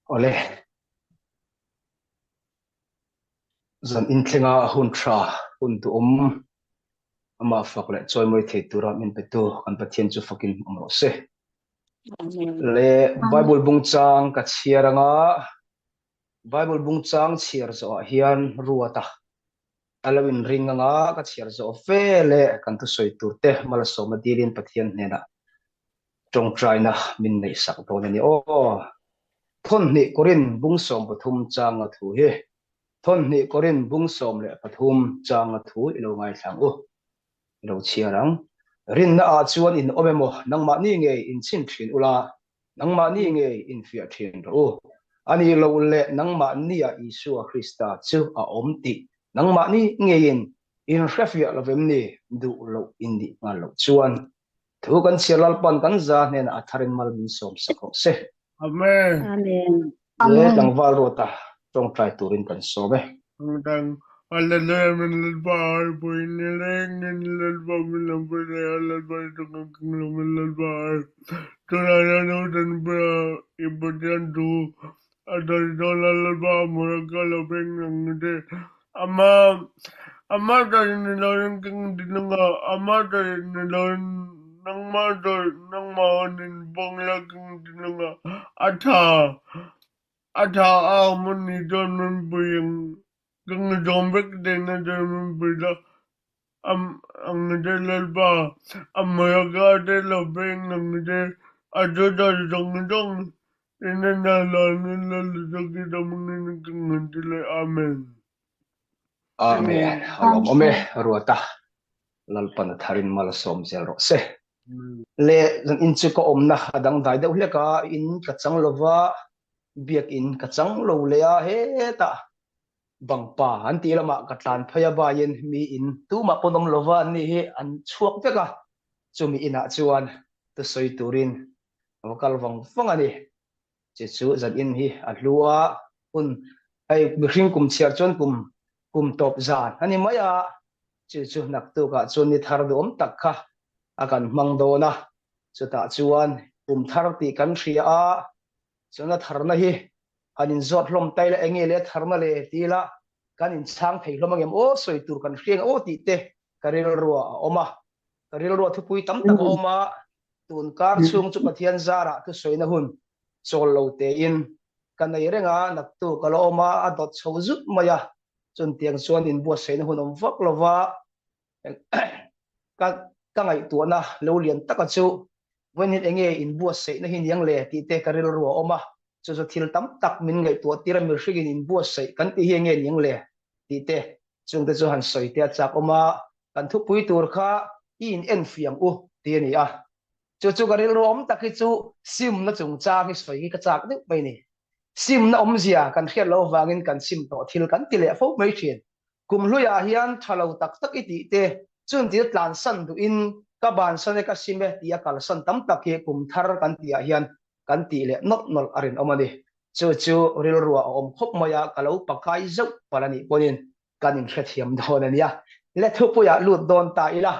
Awle. Zan inthlenga hun tha, hun duhawm, amah fak leh chawimawi thei tura min petu kan Pathian chu fakin awm rawh se. Le Bible bungchang ka chhiar anga Bible bungchang chhiar zawhah hian ruata a lo inring anga ka chhiar zawh ve leh kan thusawi turte malsawmna dilin Pathian hnenah tawngtaina min neihsak dawn a ni aw. Thawnhnih Korin bung 13 changa thu hi Thawnhnih Korin bung 13 changa thu i lo ngaithlang u. I lo chhiar ang. Rinna ah chuan in awm emaw nangmahni ngei in chhin thin ula, nangmahni ngei in fiah thin rawh u. A ni lo leh nangmahnia Isua Krista chu a awm tih nangmahni ngeiin in hrefiah lovem ni duh loh in nih nghal loh chuan Thu kan chhiar Lalpan kan za hnenah a tharin mal min sawm sak rawh se. Amen. Amen. Le tlangval ruata tawngtai turin kan sawm e. Tawngtai Hallelujah min Lalpa ai pui ni rengin Lalpa min lo pui leh a Lalpa i chunga keng lo min Lalpa ai tunah hian u Tanpuia i Pathian thu a sawi dawn a Lalpa a hmui ka lo beng ang che Ama ama sawi ni loin ka ti nung a ama sawi ni loin nangma sawi nangma hawn in pawng la ka ti nung a a tha a tha a awm a ni chuan min pui ang ka ngizawm vek theihna chuan min pui la ang che Lalpa a hmui a ka te lo peng ang che a chu sawi zawng zawng Amen. Amen. A lawmawm e, Ruata. Lalpan a tharin mal a sawm zel rawh se. Le zan in chu ka awmna a dangdai deuh hlek a, in ka chang lova, biak in ka chang lo leh a, hetah bangpa an tih lamah ka tlan phei a baiin mi in tumah pawn awm lova an nih hi an chhuak vek a, chumi inah chuan thusawi turin a va kal vang vang a ni. Chi chu zan in hi a hlu a, hun hei mihring kum chhiar chuan kum kum tawp zan a ni mai a, chi chu naktukah chuan ni thar duhawm tak kha a kan hmang dawn a, chutah chuan kum thar tih kan hria a, chuan a tharna hi han inzawt hlawm tai la enge le a tharna le ti ila kan inchhang thei hlawm angem aw sawi tur kan hria ang aw tih te ka rilruah a awm a, ka rilruah thupui tam tak a awm a, Tun kar chhung chu Pathian zarah thusawina hun chawl lo tein ka nei reng a, naktuk a la awm a, a dawt chho zut mai a, chuntiang chuan inbuatsaihna hun awm vak lo va, ka ka ngaihtuahna lo lian taka chu vawiin hian enge inbuatsaihna hi niang le tih te ka rilru a awm a, chu chu thil tam tak min ngaihtuah tir a, mihringin inbuatsaih kan tih hi enge niang le tih te Chungte chu han sawi te a chak awm a, kan thupui tur kha i in en fiang u ti a ni a. Chu chu ka rilru awm tak hi chu simna chungchang hi sawi hi ka chak deuh mai ni. Simna awmzia kan hriat loh avangin kan sim tawh thil kan ti leh fo mai thin. Kum hluiah hian tha lo tak tak i tih te chuntir tlansan duhin ka bansan e ka sim e tia kalsan tam tak hi kum thar kan tihah hian kan tih leh nawlh nawlh a rinawm a ni. Chu chu rilruah a awm khawp mai a, ka lo pakai zauh palh a nih pawhin kan inhrethiam dawn a nia. Le thupuiah lut dawn ta ila,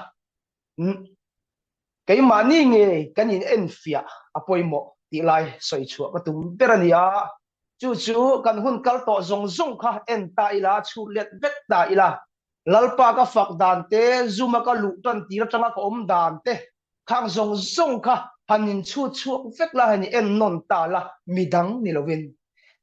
keimahni ngei kan in enfiah a pawimawh tih lai sawi chhuah ka tum ber a ni a, chu chu kan hun kal tawh zawng zawng kha en ta ila, chhut let vek ta ila, Lalpa ka fak dan te, Zoom-a ka luh tan tir atanga ka awm dan te, Khang zawng zawng kha han inchhut chhuak vek la, han i en nawn ta la, midang ni lovin.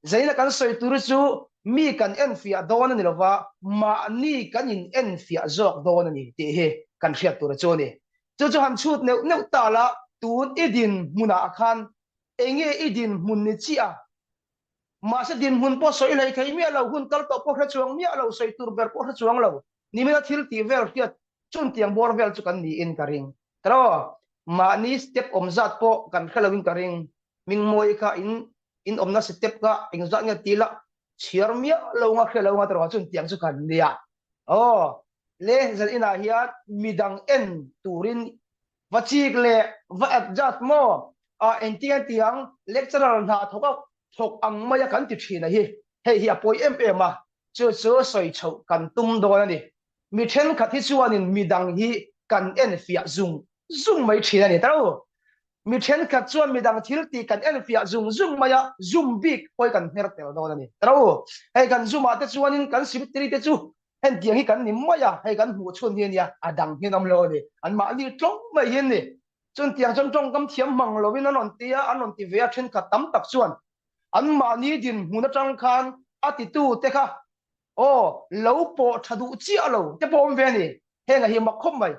Zaina kan sawi tur hi chu mi kan enfiah dawn a ni lova, mahni kan in enfiah zawk dawn a ni tih hi kan hriat tur chu a ni. Chu chu han chhut neuh neuh ta la, tun i dinhmunah khan enge i dinhmun ni chiah a? Mahse dinhmun pawh sawi hlei thei miah lo, hun kal tawh pawh hre chuang miah lo, sawi tur ber pawh hre chuang lo, nimina thil tih vel hriat chuntiang bawr vel chu kan niin ka ring. Tiraw? Mahni step awm zat pawh kan hre loin ka ring. Mingmawi kha in in awmna step kha engzat nge ti la chhiar miah lo nga hre lo nga tiraw chuntiang chu kan nia. Aw, le zan inah hian midang en turin va chik leh va adjust maw a engtin an ti ang lecturer hna thawk a thawk ang mai a kan ti thin a hi hei hi a pawi em em a chu chu sawi chhoh kan tum dawn a ni mi thenkhat hi chuanin midang hi kan en fiah zung zung mai thin a ni taro. Mi thenkhat chuan midang thil tih kan enfiah zung zung mai a, zum bik pawi kan hmer tel dawn a ni. Taro, hei kan zumah te chuanin kan simitiri te chu hentiang hi kan ni mai a, hei kan hmuh chhun hi a nia, a dang hian awm lo a ni. Anmahni tlawng mai hi an ni. Chuntiang chuan tawngkam thiam hmang lovin an rawn ti a, an rawn ti ve a, thenkhat tam tak chuan anmahni dinhmun atang khan a titu te kha aw lo pawh tha duh chiah lo te pawh awm ve a ni. Heng a hi mak khawp mai.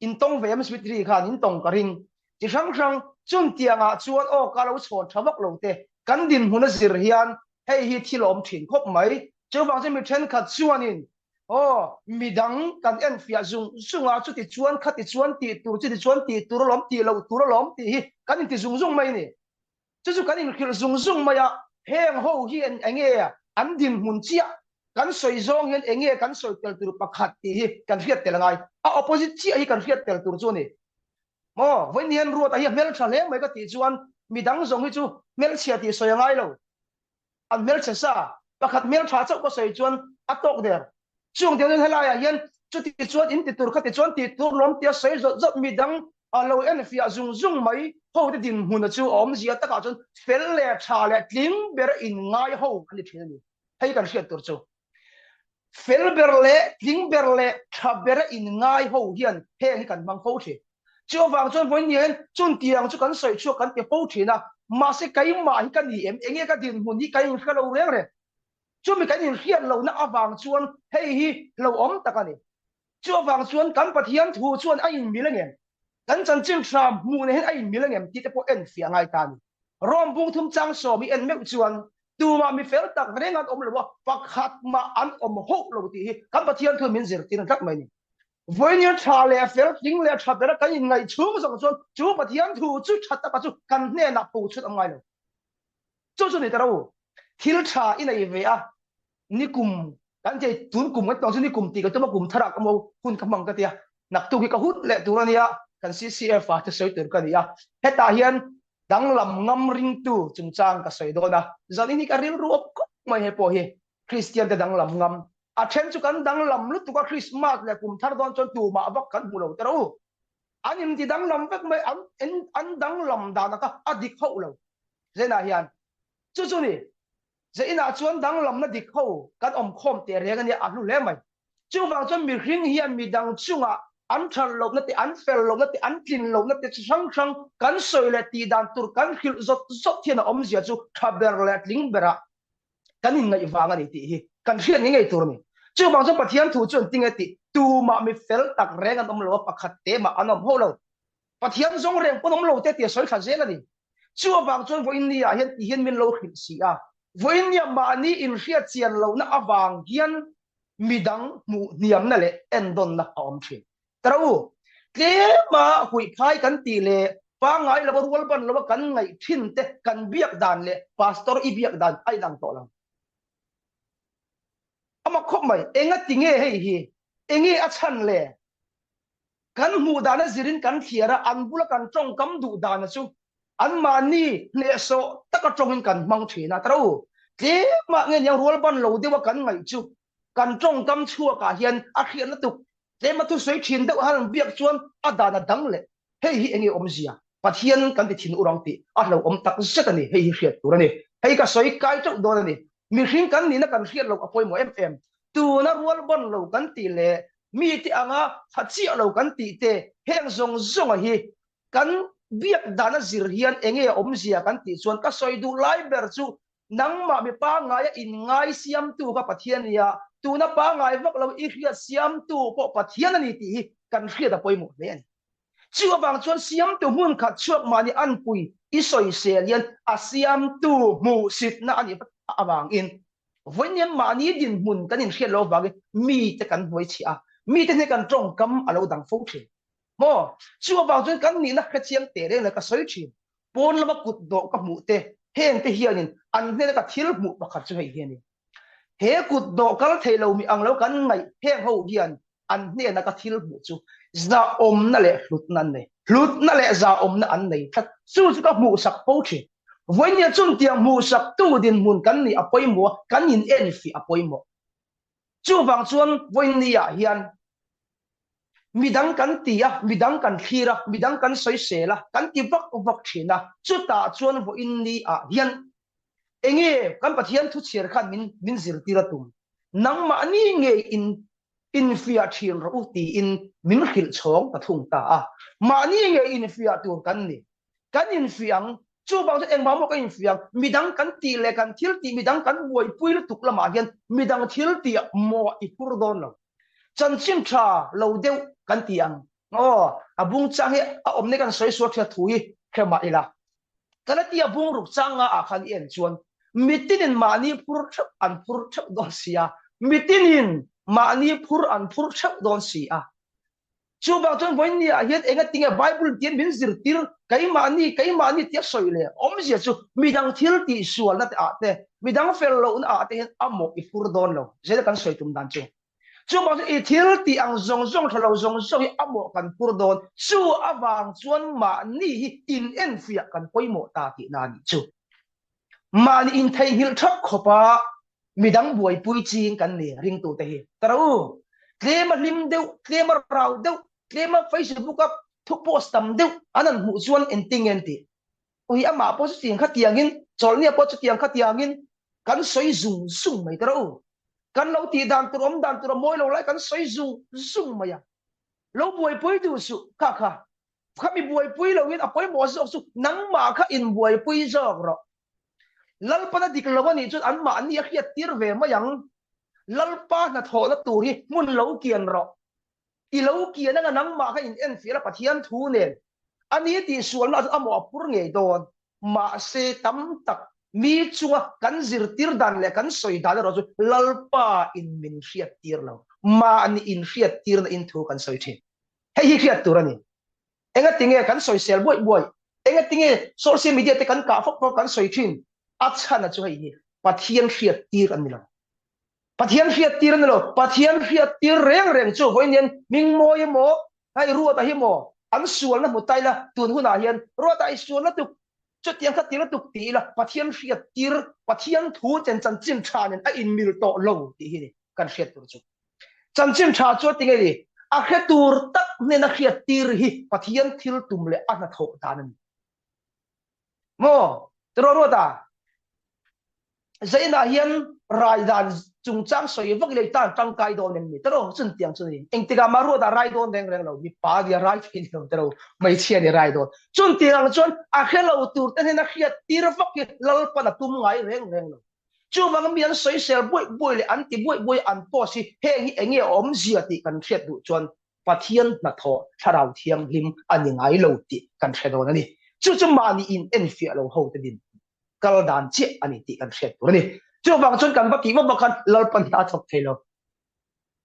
In tawng ve em Sweetry khan in tawng ka ring. Chi hrang hrang chuntiangah chuan aw ka lo chhawn tha vak lo te kan dinhmun a zir hian hei hi thil awm thin khawp mai. Chuvang chu mi thenkhat chuanin aw midang kan enfiah zung zung a chuti chuan khati chuan tih tur chuti chuan tih tur alawm tih loh tur alawm tih hi kan inti zung zung mai a ni. Chu chu kan inhrilh zung zung mai a, heng ho hi eng nge an dinhmun chiah kan sawi zawng hian eng nge kan sawi tel tur pakhat tih hi kan hriat tel a ngai. A opposite chiah hi kan hriat tel tur chu a ni. Maw, vawiin hian Ruata hi a hmeltha hle mai ka tih chuan midang zawng hi chu hmelchhia tih sawi a ngai lo. An hmelchhe sa, pakhat hmeltha chauh ka sawi chuan a tawk der. Chung tiang chuan helaiah hian chuti chuan in ti tur khati chuan ti tur lawm tia sawi zawt zawt midang a lo enfiah zung zung mai ho te dinhmuna chu a awmzia takah chuan fel leh tha leh tling ber in ngai ho a ni thin a ni. Hei kan hriat tur chu fel ber leh tling ber leh tha ber a in ngai ho hian heng hi kan hmang fo thin. Chu avang chuan vawiin ni hian chuntiang chu kan sawi chhuak kan ti fo thin a, mahse keimah hi ka ni em? Enge ka dinhmun hi ka inhre lo reng reng. Chumi kan inhriat lohna avang chuan hei hi hlauhawm tak a ni. Chu avang chuan kan Pathian thu chuan a inmil ang em? Kan chanchin hram hmuh nen hian a inmil ang em tih te pawh enfiah ngai ta a ni. Rom bung thum chang sawm hi en meuh chuan tumah mi fel tak reng an awm lo a, pakhat mah an awm hauh lo tih hi kan Pathian thu min zirtir tlat mai a ni. Vawiin tha leh fel tling leh tha bera kan inngaih chhung zawng chuan chu Pathian thu chu tha taka chu kan hnenah pho chhut a ngai lo. Chu chu ni ta ro. Thil tha i nei ve a, nikum kan ti tun kum kan tawng chu nikum tih ka tum a kum thar ah ka mo hun ka hmang ka tia naktuk hi ka hun leh tur a nia kan CCF ah te sawi tur ka ni a hetah hian danglam ngam ringtu chungchang ka sawi dawn a zanin hi ka rilru awp khawp mai he pawh hi Kristian te danglam ngam a then chu kan danglam lutuk a Christmas leh kum thar dawn chuan tumah vak kan hmu lo te ro an inti danglam vek mai an an danglam dan aka a dik hauh lo Zenah hian chu chu ni Ze inah chuan danglamna dik ho kan awm khawm teh reng a nia, a hlu hle mai. Chuvang chuan mihring hian midang chungah an that lohna te, an fel lohna te, an tlin lohna te chi hrang hrang kan sawi leh tih dan tur kan hrilh zawt zawt hian a awmzia chu tha ber leh tling berah kan inngaih vang a ni tih hi kan hriat ngei ngei tur a ni. Chuvang chuan Pathian thu chuan tinge tih tumah mi fel tak reng an awm lo a, pakhat te mah an awm hauh lo. Pathian zawng reng pawn awm lo te tia sawi thla zel a ni. Chu avang chuan vawiin ni ah hian ti hian min lo hrilh si a. Vawiin nia mahni inhriat chian lohna avang hian midang hmuh hniamna leh endawnna a awm thin. Tara u, tlema huihphai kan tih leh pangngai lova rual ban lova kan ngaih thin te kan biak dan leh pastor i biak dan a inang tawh lo. A mak khawp mai, enga ti nge hei hi? Enge a chhan le? Kan hmuh dana zirin kan thliar a, an bula kan tawngkam duh dana chu anmahni hnehsawh taka tawngin kan hmang thin a. Tara u, tlemah nge niang rual ban lo deuha kan ngaih chu kan tawngkam chhuakah hian a hriat lutuk. Tlema thusawi thin deuh han biak chuan a dan a dang leh. Hei hi enge awmzia? Pathian kan ti thin ur ang tih a hlauhawm tak zet a ni. Hei hi hriat tur a ni. Hei ka sawi kai teuh dawn a ni. Mihring kan nihna kan hriat loh a pawimawh em em. Tuna rual ban lo kan tih leh mite anga tha chiah lo kan tih te heng zawng zawnga hi kan biak dana zir hian enge awmzia kan tih chuan ka sawi duh lai ber chu nangmah mi pangngaia inngai siamtu kha Pathian a ni a, tuna pangngai vak lo i hriat siamtu pawh Pathian a ni tih hi kan hriat a pawimawh hle a ni. Chu avang chuan siamtu hmun khat chhuak mahni anpui i sawisel hian a siamtu hmuhsitna a nih avangin vawiin mahni dinhmun kan inhriat loh avangin mite kan hnuaichhiah a, mite hne kan tawngkam a lo dang fo thin. Maw? Chu avang chuan kan nihna hrechiang teh reng leh ka sawi thin. Pawn lama kut dawh ka hmuh te, heng te hianin an hnena ka thil hmuh pakhat chu hei hi a ni. He kut dawh kal thei lo mi ang lo kan ngaih heng ho hian an hnena ka thil hmuh chu zahawmna leh hlutna an nei. Hlutna leh zahawmna an nei tlat. Chu chu ka hmuhsak fo thin. Vawinia chuntiang hmuhsaktu dinhmun kan nih a pawimawh a, kan inenfiah a pawimawh. Chuvang chuan vawinia hian. Midang kan ti a, midang kan thlir a, midang kan sawisel a, kan ti vak vak thin a, chutah chuan vawiin ni ah hian enge kan Pathian thu chhiar khan min min zirtir a tum? Nangmahni ngei in infiah thin rawh u tiin min hrilh chhawng ta thung ta a. Mahni ngei infiah tur kan ni. Kan infiah ang, chuvang chuan engvang maw kan infiah ang? Midang kan tih leh kan thil tih midang kan buaipui lutuk lamah hian midang thil tih maw i phur dawn lo. Chanchin tha lo deuh kan ti ang. Aw, a bung chang hi a awmna kan sawi sual thin a thu hi hre mah ila. Galatia bung ruk chang nga ah khan i en chuan mitinin mahni phur theuh an phur theuh dawn si a, mitinin mahni phur an phur theuh dawn si a. Chuvang chuan vawiin ah hian engatinge Bible tian min zirtir keimahni keimahni tia sawi leh awmzia chu midang thil tih sualna te ah te, midang fel lohna ah te hian a mawh i phur dawn lo. Zela kan sawi tum dan chu. Chuvang chuan i thil tih ang zawng zawng tha lo zawng zawng hi a mawh kan phur dawn. Chu avang chuan mahni hi inenfiah kan pawimawh ta tihna a nih chu. Mahni intheihnghilh thap khawpa midang buaipui ching kan ni ringtute hi. Ta rawh u, tlema hlim deuh, tlema rau deuh, tlema Facebook-a thu post tam deuh an han hmuh chuan engtin nge an tih? Ui, amah pawh chutiang khatiangin, chawlhnia pawh chutiang khatiangin kan sawi zung zung mai ta rawh u. Kan lo tih dan tur, awm dan tur a mawi lo lai kan sawi zung zung mai a. Lo buaipui duh suh, kha kha. Khami buaipui loin a pawimawh zawk chu nangmah kha inbuaipui zawk rawh. Lalpana dik lo a nih chuan anmahni a hriat tir ve mai ang. Lalpa hnathawhna tur hi hmun lo kian rawh. I lo kian anga nangmah kha in enfiah la Pathian thu nen. A ni tih sualna ah chuan a mawh a phur ngei dawn. Mahse tam tak mi chunga kan zirtir dan leh kan sawi dan erawh chu Lalpa in min hriat tir lo. Mahni in hriat tirna in thu kan sawi thin. Hei hi hriat tur a ni. Engatinge kan sawisel buaih buaih? Engatinge social media te kan kah fawk fawk kan sawi thin? A chhan a chu hei hi Pathian hriat tir a ni lo. Pathian hriat tir a ni lo. Pathian hriat tir reng reng chu vawiin hian Hmingmawi emaw, hei Ruata hi maw an sualna hmu ta ila tun hunah hian Ruata i sualna tuk chutiang kha tir tuk ti ila Pathian hriat tir, Pathian thu chen chanchin tha nen a inmil tawh lo tih hi ni kan hriat tur chu. Chanchin tha chu a ti nge ni? A hre tur tak hnena hriat tir hi Pathian thil tum leh a hnathawh dan a ni. Maw? Tiraw Ruata? Zainah hian rai dan chungchang sawi vak lei tan tangkai dawn em ni? Tiraw? Chun tiang chu ni. Engtikah mah Ruata rai dawn reng reng lo. Mipa nia rai thei ni lo tiraw? Hmeichhia nia rai dawn. Chun tiang chuan a hre lo tur te hnena hriat tir vak hi Lalpan a tum ngai reng reng lo. Chuvang mi an sawisel buaih buaih leh an ti buaih buaih an post hi heng hi enge a awmzia tih kan hriat duh chuan Pathian hnathawh Thlarau Thianghlim a ni ngai lo tih kan hre dawn a ni. Chu chu mahni in enfiah lo ho te din kal dan chiah a ni tih kan hriat tur a ni. Chuvang chuan kan va tih vak vak khan Lalpa hna a thawk thei lo.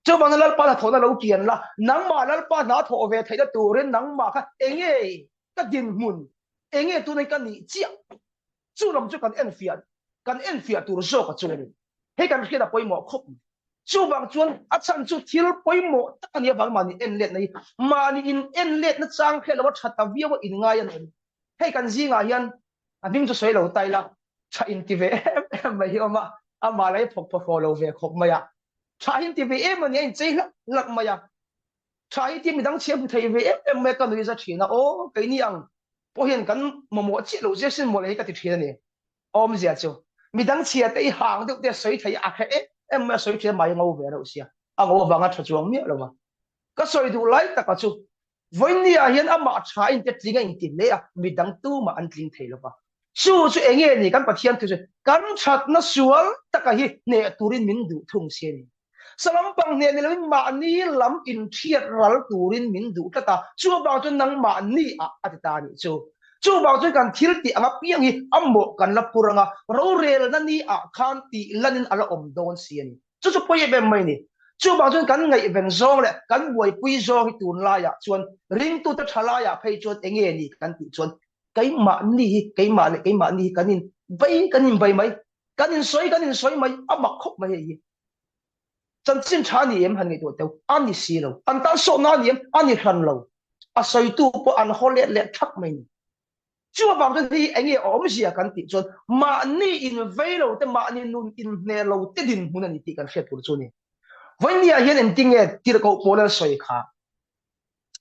Chuvang chuan Lalpa hnathawhna lo kian la, nangmah Lalpa hna thawh ve theihna turin nangmah kha enge ka dinhmun, enge tunah ka nih chiah Chu lam chu kan enfiah kan enfiah tur zawk a chu a ni. Hei kan hriat a pawimawh khawp mai. Chuvang chuan a chhan chu thil pawimawh tak a nih avang mahni en letna hi mahni in en letna chang hriat lo a tha ta viau a inngai a ni. Hei kan zingah hian a hming chu sawi lo ta ila tha inti ve em em mai hi a awm a, amah lah hi phawk phawk lo ve khawp mai a. Tha hi inti ve em a ni a inchei hlak hlak mai a. Tha hi tia midang chhiar hmu thei ve em em mai a ka nui za thin a, aw keini ang pawh hian kan mamawh chiah lo zia sin mawle hi ka ti thin a ni. Awmzia chu midang chhia te i hang deuh te a sawi thei a, a hre em em mai a sawi thin a, mahni ngo ve reuh sia, a ngo avanga tha chuang miah lo va. Ka sawi duh lai taka chu vawiin ah hian amah tha in te tling a inti hle a, midang tumah an tling thei lo va. Chu chu enge ni kan Pathian thu chu kan thatna sual taka hi hneh turin min duh thung si a ni. Salampang hneh ni loin mahni lam inthiat ral turin min duh tlat a, chuvang chuan nangmahni ah a ti ta a nih chu. Chuvang chuan kan thil tih ang apiang hi a mawh kan la phur ang a, rorelna ni ah khan tih lanin a la awm dawn si a ni. Chu chu pawi em em mai a ni. Chuvang chuan kan ngaihven zawng leh kan buaipui zawng hi tunlaiah chuan ringtute thalaiah phei chuan enge ni kan tih chuan keimahni hi keimah leh keimahni hi kan in bei kan in bei mai. Kan insawi kan insawi mai a mak khawp mai hei hi. Chanchin tha a ni em han ngaihtuah teu a ni si lo. An tan sawhna a ni em a ni hran lo. A sawitu pawh an haw let leh thak mai ni. Chu avang chuan hei hi enge a awmzia kan tih chuan mahni invei lo te mahni nun inhne lo te dinhmun a ni tih kan hriat tur chu a ni. Vawinia hian engtinge tirhkoh pawl an sawi kha?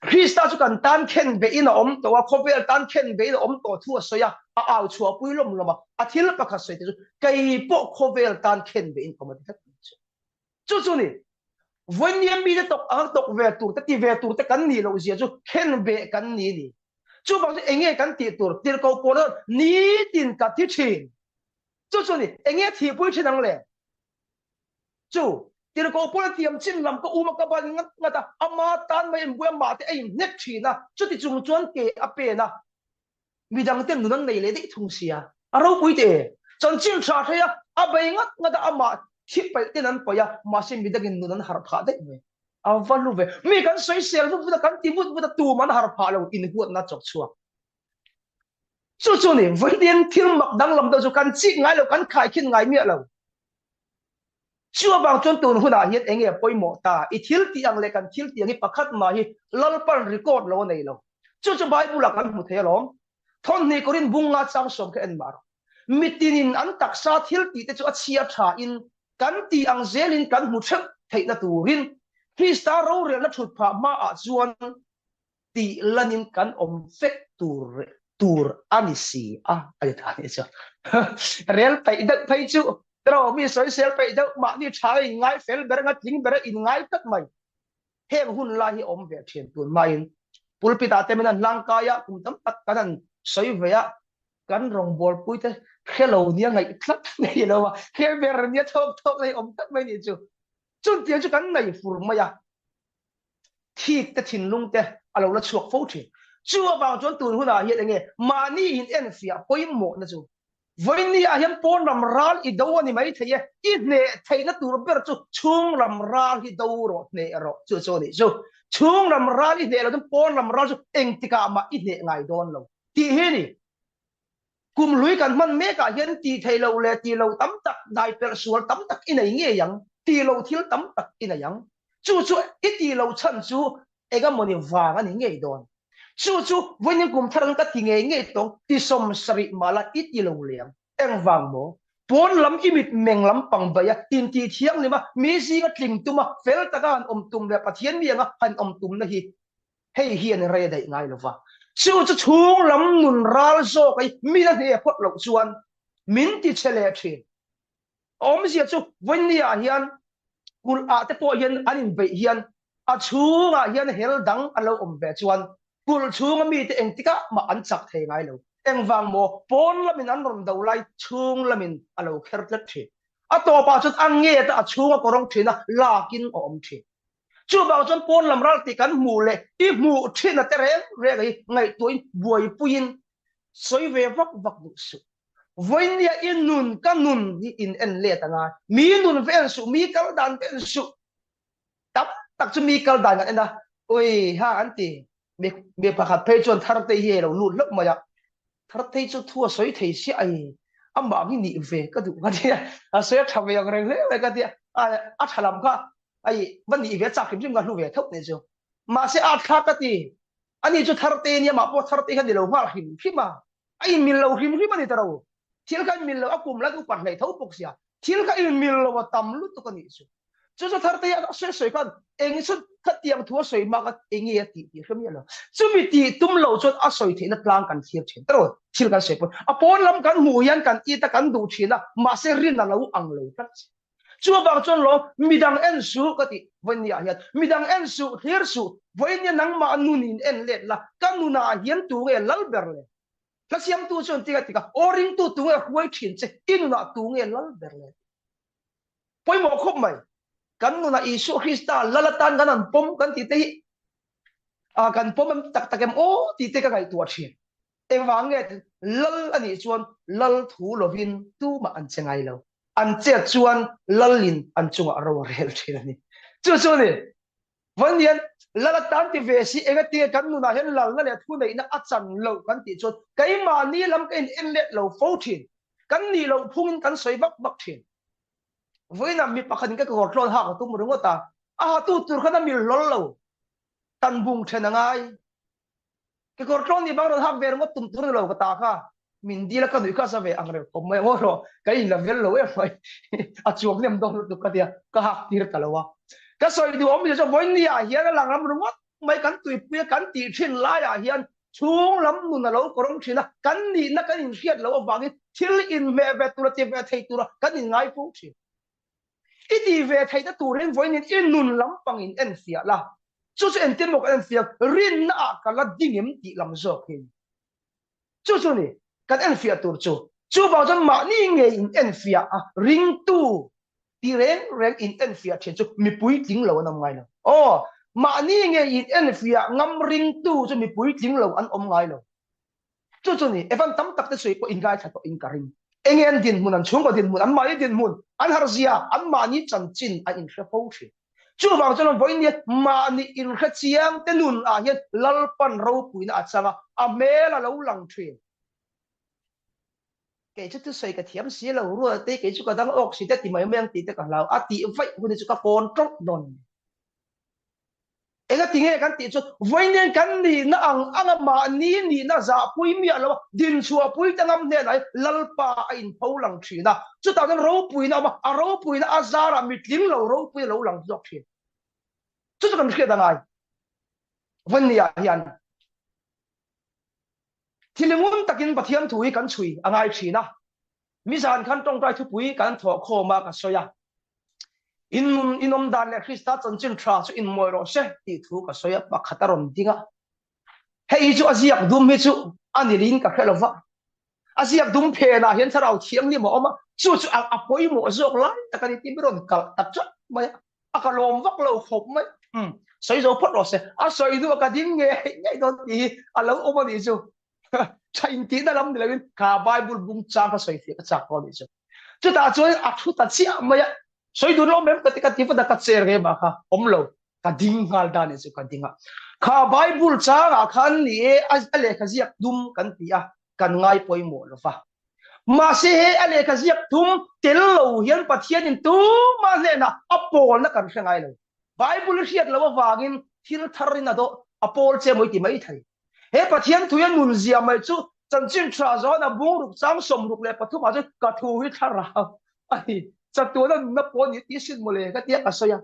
Krista chu kan tan khen behin a awm tawh a, khawvel tan khen behin a awm tawh thu a sawi a, a au chhuahpui lawm lawm a, a thil pakhat sawi te chu kei pawh khawvel tan khen behin ka awm a ti tlat mai chu. Chu chu ni, vawinia mite tawk anga tawk ve tur te ti ve tur te kan nih loh zia chu khen beh kan ni ni. Chuvang chu enge kan tih tur tirhkoh pawl chuan nitin ka thi thin. Chu chu ni, enge thihpui thin ang le? Chu tirhkoh pawl a thiam chin lam ka um a ka ban ngat ngat a, ama tan mai inbuai a mahte a inhnek thin a, chuti chung chuan ke a pen a, midang ten nun an nei leh daih thung sia. A ropui teh e. Chanchin tha hrei a, a bei ngat ngat a, amah thi paih ten an paih a, mahse midangin nun an harh phah daih mai. A va hlu ve. Mi kan sawisel vut vut a, kan ti vut vut a, tum an harh phah lo, inhuatna chawk chhuak. Chu chu ni, vawiin thil mak danglam deuh chu kan chik ngai lo, kan khaikhin ngai miah lo. Chu avang chuan tun hunah hian eng nge pawimawh ta? I thil tih ang leh kan thil tih ang hi pakhat mah hi Lalpan record lo a nei lo. Chu chu Bible-ah kan hmu thei alawm. Thawmhnih Korin bung nga chang sawm kha en mah rawh. Mitinin an taksa thil tih te chu a chhia thain kan tih ang zelin kan hmu theuh theihna turin Krista rorelna thut phah hmaah chuan tih lanin kan awm vek tur tur a ni si a, a ti ta nih chu. Rel peih deuh phei chu tiraw mi sawisel peih deuh mahni tha a inngai fel ber anga tling ber a inngai tlat mai. Heng hun lai hi awm ve thin tun hmain pulpit ah te min han hlang kai a, kum tam tak kan han sawi ve a, kan rawngbawlpui te hrelo nia ngaih tlat nei lo a, hre ber nia thawk thawk nei awm tlat mai nih chu. Chuntiang chu kan nei fur mai a. thik te thinlung te a lo la chhuak fo thin. Chu avang chuan tun hunah hian enge mahni in enfiah pawimawhna chu vawiin ah hian pawn ram ral i do a ni mai thei e, i hneh theihna tur ber chu chhung ram ral hi do rawh hneh rawh chu chu a nih chu. Chhung ram ral i hneh lo chuan pawn ram ral chu engtikah mah i hneh ngai dawn lo tih hi a ni. Kum hlui kan hman mekah hian tih theih loh leh tih loh tam tak, dai pelh sual tam tak i nei ngei ang, tih loh thil tam tak i nei ang. Chu chu i tih loh chhan chu engemawni vang a ni ngei dawn. Chu chu vawiin kum thar ang ka ti ngei ngei tawng ti sawmsarih mahla i ti lo leng. Engvang maw? Pawn lam i mit meng lam pang baih a, intih thianghlim a, mi zinga tling tum a, fel taka han awm tum leh Pathian mi anga han awm tumna hi Hei hian rei a daih ngai lova, chu chu chhung lam nun ral zawk ai min a hne phawt loh chuan min ti che leh thin. A awmzia chu vawiin ah hian kulh ah te pawh hian an inbeih hian a chhungah hian hel dang an lo awm ve chuan kulh chhunga mite engtikah mah an chak thei ngai lo. Engvang maw? Pawn lamin an rawn do lai chhung lamin a lo kher tlat thin. A tawpah chuan a nget a, a chhunga kawrawng thin a, lakin a awm thin. Chuvang chuan pawn lam ral tih kan hmuh leh i hmuh thin a te reng reng hi ngaihtuahin buaipuiin sawi ve vak vak duh suh. Vawinia i nun ka nun hi in en let anga mi nun ve en suh, mi kal dan ve en suh. Tam tak chu mi kal dan kan en a, ui ha an ti. Mi mi pakhat phei chuan Thartei hi a lo lut hlauh mai a, Thartei chu thu a sawi thei chiah ai, amah hi nih ve ka duh ka ti a, a sawi a tha ve ang reng hle mai ka ti a, a tha lam kha ai va nih ve chak hrim hrim ka hlu ve theuh nih chu. Mahse a thlak ka ti, ani chu Thartei nia mah pawh Thartei kha ni lo nghal hrim hrim a, a inmil lo hrim hrim a ni ta ro. Thil kha inmil lo a kum lan upat hleih tho bawk sia, thil kha inmil lo a tam lutuk a nih chu. Chu chu Thartei a sawi sawi khan eng chu khatiang thu a sawi hma khan eng nge a tih tih hre miah lo. Chumi tih tum lo chuan a sawi theihna tlang kan thlir thin ta ro. Thil kan sawi pawn a pawn lam kan hmuh hian kan it a kan duh thin a, mahse rin a lo ang lo tlat. Chu avang chuan lo midang en suh ka tih vawinia hian midang en suh thlir suh vawinia nangmah nun in en let la ka nunah hian tu nge lal ber le? Hla siamtu chuan ti ka ti ka aw ringtu tu nge hruai thin che i nunah tu nge lal ber le? Pawimawh khawp mai. Kan nunah Isua Krista lal atan kan han pawm kan tih te hi a kan pawm em tak tak em aw tih te ka ngaihtuah thin. Engvang nge lal a nih chuan lal thu lovin tumah an che ngai lo. An chet chuan lalin an chungah ro a rel thin a ni. Chu chu a ni. Vawiin hian lal atan ti ve si engatinge kan nunah hian lalna leh thuneihna a chan loh kan tih chuan keimahni lam ka in en let lo fo thin. Kan nih loh phungin kan sawi vak vak thin. Vawiinah mi pakhatin ka kekawr tlawn hak a tum ringawt a, a hatu tur khan a mil hlawl lo. Tan bung then a ngai. Kekawr tlawn nih bang rawn hak ve ringawt tum tur ni lo ka ta kha. Min dil a ka nuih kha sa ve ang reng khawp mai ang rawh ka in la vel lo em mai a chuang hnem dawn lutuk ka tia ka hak tir ta lo a. Ka sawi duh awm ni chu vawiin ni ah hian a lang ram ringawt. mai kan tuipuia kan tih thin laiah hian chhung lam nun a lo kawrawng thin a, kan nihna kan inhriat loh avangin thil inhmeh ve tura ti ve thei tura kan inngai fo thin. I ti ve theihna turin vawiin i nun lampang in enfiah la, chu chu engtin maw kan enfiah ang, rinna ah ka la ding em tih lam zawk hi. Chu chu ni, kan enfiah tur chu. Chuvang chuan mahni ngei in enfiah a, ringtu ti reng reng in enfiah thin chu mipui tling lo an awm ngai lo. Aw, mahni ngei in enfiah ngam ringtu chu mipui tling lo an awm ngai lo. Chu chu ni, Evan tam tak te sawi pawh in ngaithla tawh in ka ring. Enge an dinhmun, an chhungkaw dinhmun, an mahni dinhmun, an harzia, an mahni chanchin a inhre fo thin. Chuvang chuan vawiin mahni inhre chiang te nun ah hian Lalpan ropuina a chang a, a hmel a lo lang thin. Kei chu thusawi ka thiam si lo, rual te kei chu ka dang awk si te ti mai mai ang tih te ka hlau, a tih vaih hun hi chu ka kawn tawlh dawn a ni. Enga tinge kan tih chu vawiin kan nihna ang anga mahni nihna zahpui miah lo a, dinchhuahpui te ngam hnenah hi Lalpa a inpho lang thin a, chutah chuan ropuina a awm a, a ropuina a zarah mitling lo ropui a lo lang zawk thin. Chu chu kan hriat a ngai. Vawiin hian thil ngun takin Pathian thu hi kan chhui a ngai thin a, Mizan khan tawngtai thupui kan thawh khawm a ka sawi a, In nun in awm dan leh Krista chanchin tha chu inmawi rawh se tih thu ka sawi a, pakhat a rawn ding a. Hei hi chu a ziak dum hi chu a ni lin ka hre lo va, a ziak dum phenah hian thlarau thianghlim a awm a, chu chu a pawimawh zawk lai tak a ni tih mi rawn kalh ta chat mai a, a ka lawm vak lo khawp mai. Umm, sawi zo phawt rawh se, a sawi hnuah ka ding ngei ngei dawn tih hi a lo awm a nih chu. Tha intihna lam ni loin ka Bible bung chang ka sawi fiah ka chak tawh a nih chu. Chutah chuan a thu ta chiah mai a, sawi dun lo mem ka ti ka ti vat a, ka chair nge mah kha awm lo, ka ding nghal dan nih chu ka ding a. Kha Bible changah khan ni e a lehkha ziak dum kan ti a, kan ngai pawimawh lo va. Mahse he a lehkha ziak dum tel lo hian Pathianin tumah hnenah a pawlna kan hre ngai lo. Bible i hriat loh avangin thil tharin a dawh a pawl che mawi ti mai thei. He Pathian thui a nun zia mai chu chanchin tha zawn a bungruk chang 63 ah chuan ka thu hi thlarau a ni. Chatuan a nunna pawh ni tih sin mawle ka tia ka sawi a.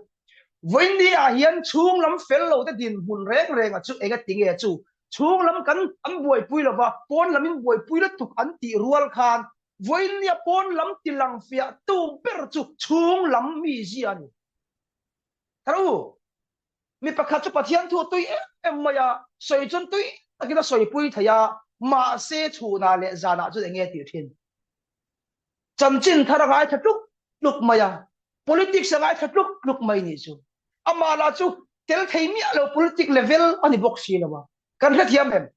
Vawiin ah hian chhung lam fel lo te dinhmun reng reng a chu eng a ti nge chu chhung lam kan an buaipui lova pawn lam in buaipui lutuk an tih rual khan vawiin a pawn lam tilang fiah tu ber chu chhung lam mizia a ni. Thar u, mi pakhat chu Pathian thu a tui em em mai a, sawi chuan tui takin a sawipui thei a, mahse chhunah leh zanah chuan eng nge tih thin? Chanchin thar a ngaithla tluk tluk mai a, politics a ngaithla tluk tluk mai nih chu. Amah lah chu tel thei miah lo politic level a ni bawk si lo a, kan hrethiam em?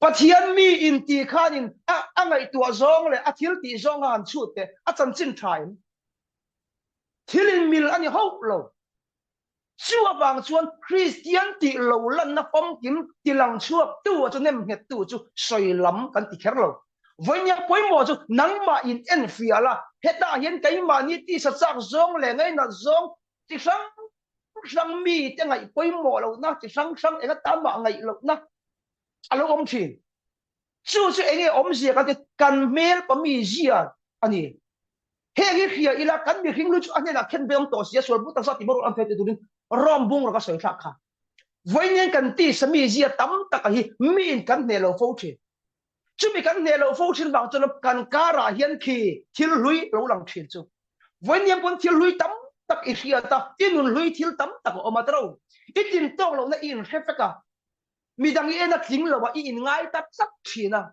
Pathian mi inti khanin a a ngaihtuah zawng leh a thil tih zawng a han chhut teh, a chanchin tha em? Thil in mil a ni hauh lo. Chu avang chuan Kristian tih lo lanna famkim tilang chhuak tu a chu nem nghet tu chu sawi lam kan ti kher lo. Vawinia pawimawh chu nangmah in enfiah la, hetah hian keimahni tisa chak zawng leh ngainat zawng chi hrang hrang mite ngaih pawimawh lohna chi hrang hrang eng atan mah ngaih lohna a lo awm thin. Chu chu enge awmzia kan ti, kan hmel pami zia a ni. Heng hi hria ila kan mihring lu chu a hnenah khen ve awm tawh si a, sual bu taksa ti maw an fel ti turin Rom bung rawk a sawi thlak kha. Vawiin kan tisa mi zia tam taka hi miin kan hneh lo fo thin. Chumi kan hneh lo fo thin vang chuan kan karah hian khi thil hlui lo lang thin chu. Vawiin pawn thil hlui tam tak i hriat a, i nun hlui thil tam tak a awm a tiro. I tin tawk lohna i inhre vek a, midang i en a tling lo a, i inngai ta tlat thin a.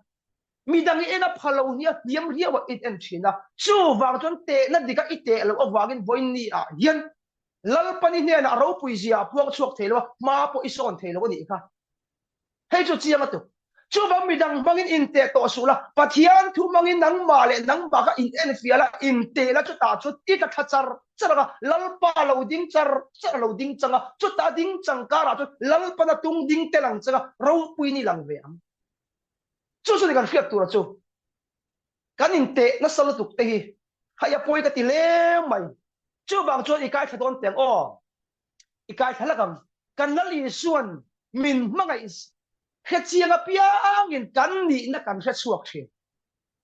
Midang i en a pha lo nia hniam riau a in en thin a, chuvang chuan tehna dik a i teh loh avangin vawiin ah hian Lalpani hnenah ropui zia a puang chhuak thei lo a, hma pawh i sawn thei lo a nih kha. Hei chu chiang a tuk. Chuvang midang hmangin inteh tawh suh la, Pathian thu hmangin nangmah leh nangmah kha in en fiah la, inteh la chutah chuan i tla thla char char ang a, Lalpa lo ding char char a lo ding chang a, chutah ding chang karah chuan Lalpana tung ding tel ang chang a, ropuiin i lang ve ang. Chu chu ni kan hriat tura chu kan inteh nasa lutuk te hi hei a pawi ka ti hle mai. Chuvang chuan i kaithla dawn teng aw, i kaithla hlak ang. Kan Lal Isuan min hmangaih hrechiang apiangin kan nihna kan hre chhuak thin.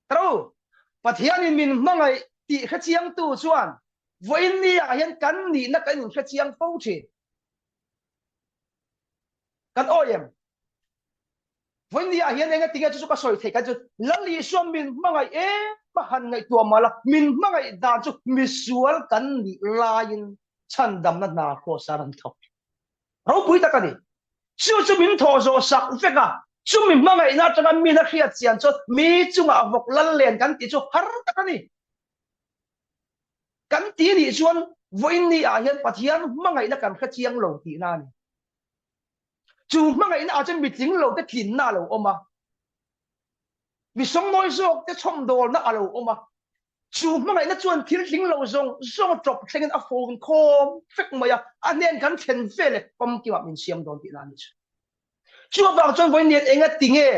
Tro, Pathianin min hmangaih tih hrechiangtu chuan vawiin ni ah hian kan nihna kan inhrechiang fo thin. Kan awi em? Vawiin ah hian enga tinge chu chu ka sawi theih kan chu Lal Isua min hmangaih em a han ngaihtuah mah la, min hmangaih dan chu misual kan nih laiin chhandamna hna kraws a rawn thawk. Ropui tak a ni. Chu chu min thawh zawh sak vek a, chumi hmangaihna atanga min a hriat chian chuan mi chungah vawk lal len kan tih chu har tak a ni. Kan ti nih chuan vawiin ni ah hian Pathian hmangaihna kan hre chiang lo tihna a ni. Chu hmangaihna ah chuan mitling lo te tlinna a lo awm a, mi sawngnawi zawk te chhawmdawlna a lo awm a, chu hmangaihna chuan thil tling lo zawng zawng a tawp thlengin a phone khawm vek mai a, a hnen kan thlen veleh pamkimah min siam dawn tihna a ni chu. Chu avang chuan vawiin enga tinge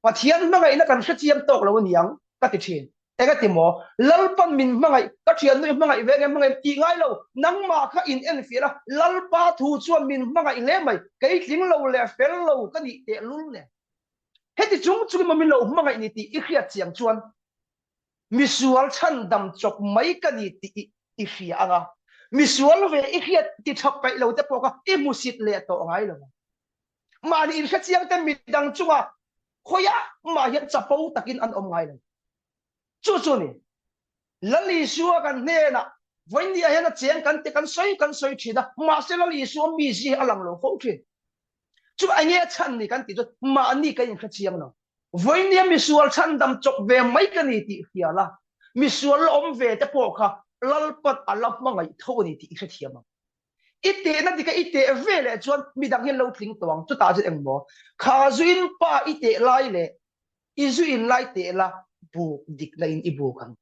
Pathian hmangaihna kan hrechiang tawk lo aniang ka ti thin. Engati maw? Lalpan min hmangaih, ka thiannu i hmangaih ve nge hmangaih tih ngai lo, nangmah kha in enfiah a, Lalpa thu chuan min hmangaih hle mai, kei tling lo leh fel lo ka nih tehlul nen. Heti chung chungin maw min lo hmangaih ni tih i hriat chiang chuan misual chhandam chawp mai ka ni tih i hria ang a, misual ve i hriat ti tha peih lo te pawh kha i hmusit leh tawh ngai lo ang. Mahni inhrechiang te midang chunga khawiah mah hian chapo takin an awm ngai lo. Chu chu ni. Lal Isua kan hnenah vawiin hian a cheng kan ti kan sawi kan sawi thin a, mahse Lal Isua mizia hi a lang lo fo thin. Chu enge a chhan ni kan tih chuan mahni kan inhrechiang lo. Vawiin misual chhandam chawp ve mai ka ni tih hria la, misual la awm ve te pawh kha Lalpan a la hmangaih tho a ni tih i hrethiam ang. I tehna dik a i teh ve leh chuan midang hian lo tling tawh ang, chutah chuan engmaw kha zuin pa i teh lai leh i zuin lai teh la buk dikna in i buk ang.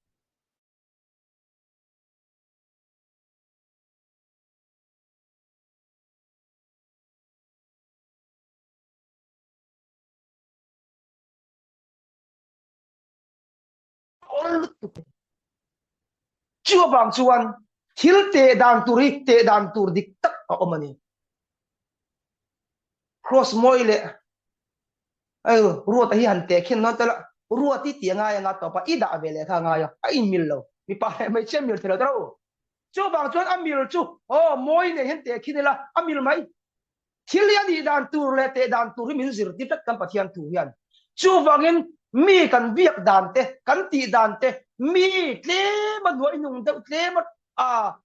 Awl lutuk. Chu avang chuan thil teh dan tur hi teh dan tur dik tak a awm a ni. Cross mawi leh ayo ruata hi han teh khin nawn tel a, ruat hi tih a ngai anga tawp a, i dah ve leh kha a ngai a, a inmil lo. Mipa leh hmeichhia mil thei lo ta ro. Chuvang chuan a mil chu aw mawi nen hian teh khin ila a mil mai. Thil hi a nih dan tur leh teh dan tur hi min zirtir tlat kan Pathian thu hian. Chuvangin mi kan biak dan te, kan tih dan te, mi tlema hnuaihnung deuh tlema a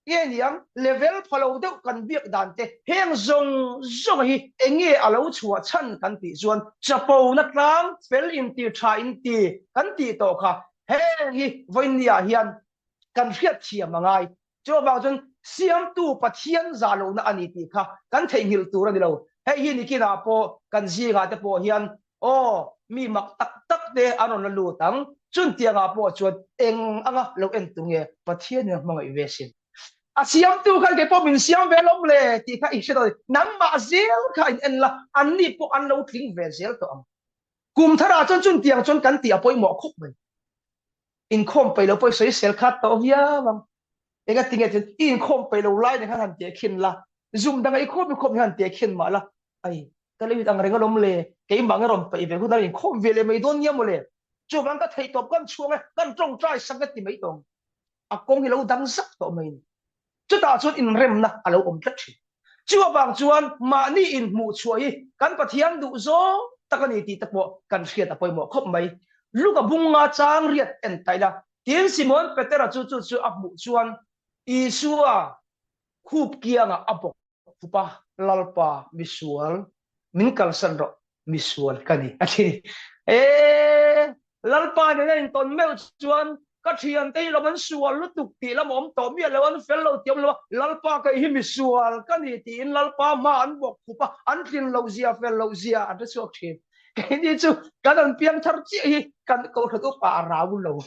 nge niang level pha lo deuh kan biak dan te, heng zawng zawng hi enge a lo chhuah chhan kan tih chuan chapona tlang fel inti tha inti kan tih tawh kha heng hi vawiinniah hian kan hriatthiam a ngai. Chuvang chuan Siamtu Pathian zah lohna a ni tih kha kan theihnghilh tur a ni lo. Hei hi nikinah pawh kan zingah te pawh hian aw mi mak tak tak te an rawn la lut ang. Chuntiangah pawh chuan eng anga lo en tur nge Pathianin a hmangaih ve sin. A siamtu khan kei pawh min siam ve lawm le tih kha i hre tawh a ni. Nangmah zel kha in en la, anni pawh an lo tling ve zel tawh ang. Kum tharah chuan chuntiang chuan kan tih a pawimawh khawp mai. Inkhawm peih lo pawh i sawisel khat tawh viau ang. Enga tinge chuan i inkhawm peih lo lai nen khan han teh khin la, zum danga i khawm i khawm hian han teh khin mah la, ai ka lo in ang reng alawm le, keimah nge rawn peih ve hun a inkhawm ve leh mai dawn nia mawle, chuvang ka theih tawp kan chhuang e, kan tawngtai sak e ti mai tawh ang. A kawng hi lo dang zak tawh mai a ni. Chutah chuan inremna a lo awm tlat thin. Chu avang chuan mahni inhmuh chhuah hi kan Pathian duh zawng tak a ni tih te pawh kan hriat a pawimawh khawp mai. Luka bunga chang riat en ta ila, tin Simon Petera chu chu chu a hmuh chuan Isua khup kiangah a bawk. Pupa, Lalpa, misual, min kalsan rawh, misual ka ni, a ti. E, Lalpa nena intawn meuh chuan ka thiante hi lawm an sual lutuk tih lam awm tawh miah lo, an fel lo tih awm lo a, Lalpa kei hi misual ka ni tiin Lalpa hma an bawk khup a, an tlin loh zia, fel loh zia an hre chhuak thin. Keini chu kan rawn piang thar chiah hi kan kohhran upa a rau lo.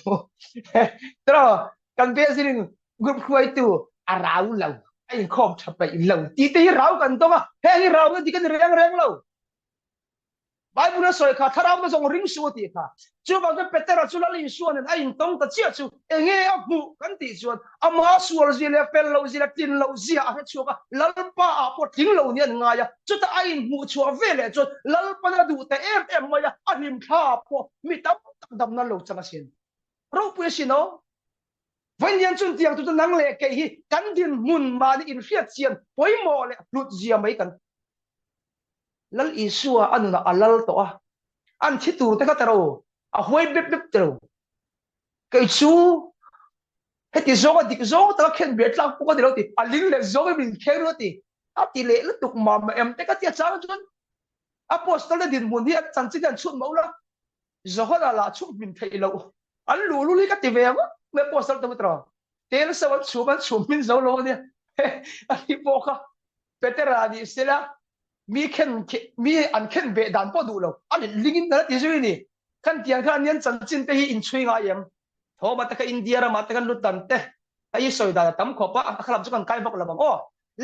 Tiraw, kan Bezirin group hruaitu a rau lo, a inkhawm tha peih lo tih te hi rau kan dawng a, heng hi rau na dik a ni reng reng lo. Bible a sawi kha thlarau na zawng ring suh a tih kha. Chuvang chuan Petera chu Lal Isua nen a intawng ta chiah chu enge a hmuh kan tih chuan ama sual zia leh fel loh zia leh tlin loh zia a hre chhuak a, Lalpa ah pawh tling lo nia an ngai a, chutah a inhmuh chhuah ve leh chuan Lalpan a duh ta em em mai a, a hlimthla ah pawh mi tam tak damna lo chang asin. Ropui asin aw. Vawiin chun tiang chu nang leh kei hi kan dinhmun mahni inhriat chian pawimawh leh hlut zia mai kan. Lal Isua a nunah a lal tawh a, an thi tur te kha ta ro, a huai bep bep ta lo. Kei chu heti zawnga dik zawng taka khen ber tlak pawh ka ni lo ti, a ling leh zawngin min kheng ru a ti, a ti leh lutuk mah mah em te ka ti a chang chuan Apostol te dinhmun hi an chanchin hi an chhut mauh la, Johana lah chhuk hmin theih loh an luh lul hi ka ti ve ngawt mai Apostol te pawh tel so an chhum an chhum hmin zo lo ania a ni pawh kha Petera ni sela mi khen mi an khen ve dan pawh duh lo a let lingin a ti zui ni khan tiang khan anian chanchin te hi in chhui ngai em thawma te kha India ramah te khan lut dan te a i sawi dan a tam khawp a a khalam chu kan kai vak lo ang aw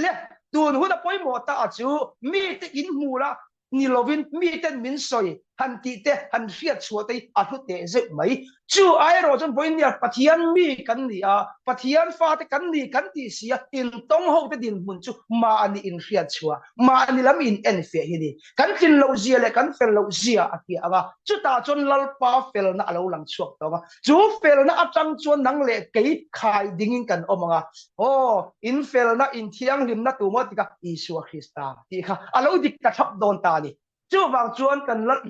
le tun hun a pawimawh ta a chu mi te in hmu la ni lovin miten min sawi han tih te, han hriat chhuah te hi a hlu teh zeuh mai. Chu airawh chuan vawinia Pathian mi kan ni a, Pathian fate kan ni kan tih si a, intawng ho te dinhmun chu mahni inhriat chhuah, mahni lam in enfiah hi ni. Kan tlin loh zia leh kan fel loh zia a fiah ang a, chutah chuan Lalpa felna a lo lang chhuak tawh ang a, chu felna atang chuan nang leh kei khai dingin kan awm ang a, Aw, in felna, in thianghlimna tu maw tikah Isua Krista tih kha a lo dik ta thlap dawn ta a ni. Chuvang chuan kan lal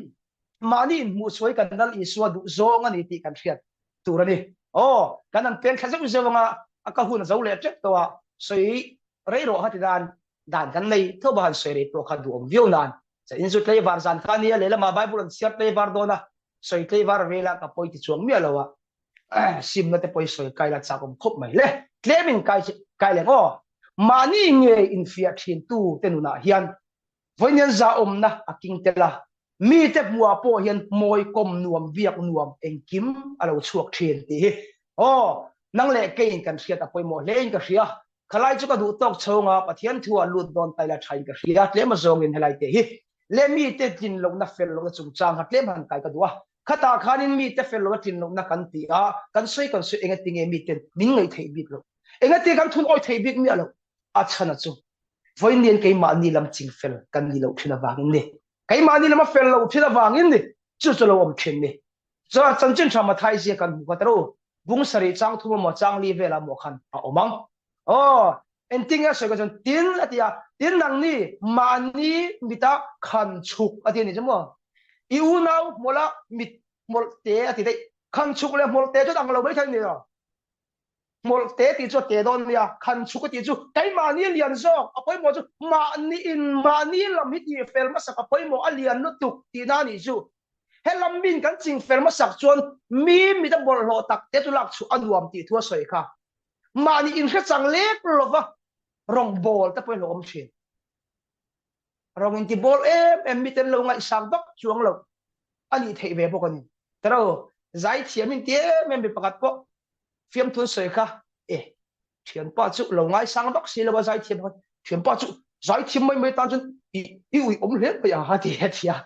mahni inhmuhsuai kan lal Isua duh zawng a ni tih kan hriat tur a ni. Aw, kan han peng thla zeuh zeuh anga a ka hun a zo leh tep tawh a, sawi rei rawh kha ti dan dan kan nei tho ba han sawi rei pawh kha duhawm viau nan. In zu tleivar zan kha nia lehlamah Bible an chhiar tleivar dawn a, sawi tleivar vela ka pawi ti chuang miah lo a. Simna te pawh i sawi kai la chak awm khawp mai le. Tlem in kai kai leng aw. Mahni nge infiah thin tu te nunah hian vawiin zahawmna a king tel a, mite hmuhah pawh hian mawi kawm nuam biak nuam engkim a lo chhuak thin tih hi aw nang leh keiin kan hriat a pawimawh hle in ka hria. Khalai chu ka duh tawk chhunga Pathian thu ah lut dawn ta ila tha in ka hria tlem azawngin helai te hi leh mite tlin lohna fel lohna chungchang kha tlem han kai ka duh a. Khatah khanin mite fel lohna tlin lohna kan ti a, kan sawi kan sawi engati nge miten min ngaih theih bik loh? Engati kan thun awi theih bik miah loh? A chhan a chu, vawiin keimahni lam ching fel kan ni loh thin avangin ni. Keimahni lam a fel loh thin avangin ni. Chu chu lo awm thin ni. Chuan chanchin tha Mathai zia kan hmu kha ta ru, bung sarih chang thum emaw chang li velah maw khan a awm ang. Aw, engtin nge a sawi ka chuan tin a ti a, tin nangni mahni mita khan chhuk a ti a ni chu maw? I unau hmawlh a mit hmawlh te a ti daih. Khan chhuk leh hmawlh te chu dang lo mai thei a ni lo. Hmawlh te tih chu a te dawn nia, khan chhuk a tih chu keimahni a lian zawk, a pawimawh chu mahni in mahni lam hi tih fel hmasak a pawimawh a lian lutuk tihna a nih chu. He lam min kan ching fel hmasak chuan mi mit a bawlhhlawh tak te chu lak chhuah a nuam tih thu a sawi kha. Mahni inhre chang lek lova rawngbawl te pawh hi a lo awm thin. Rawng inti bawl em em miten lo ngaihsak vak chuang lo a nih theih ve bawk a ni. Taro, zaithiam inti em em mi pakhat pawh fiamthun sawi kha e thianpa chu lo ngaisang vak si lo a zaithiam kha thianpa chu zaithiam mai mai tan chuan i i ui awm hle mai a ha ti a tia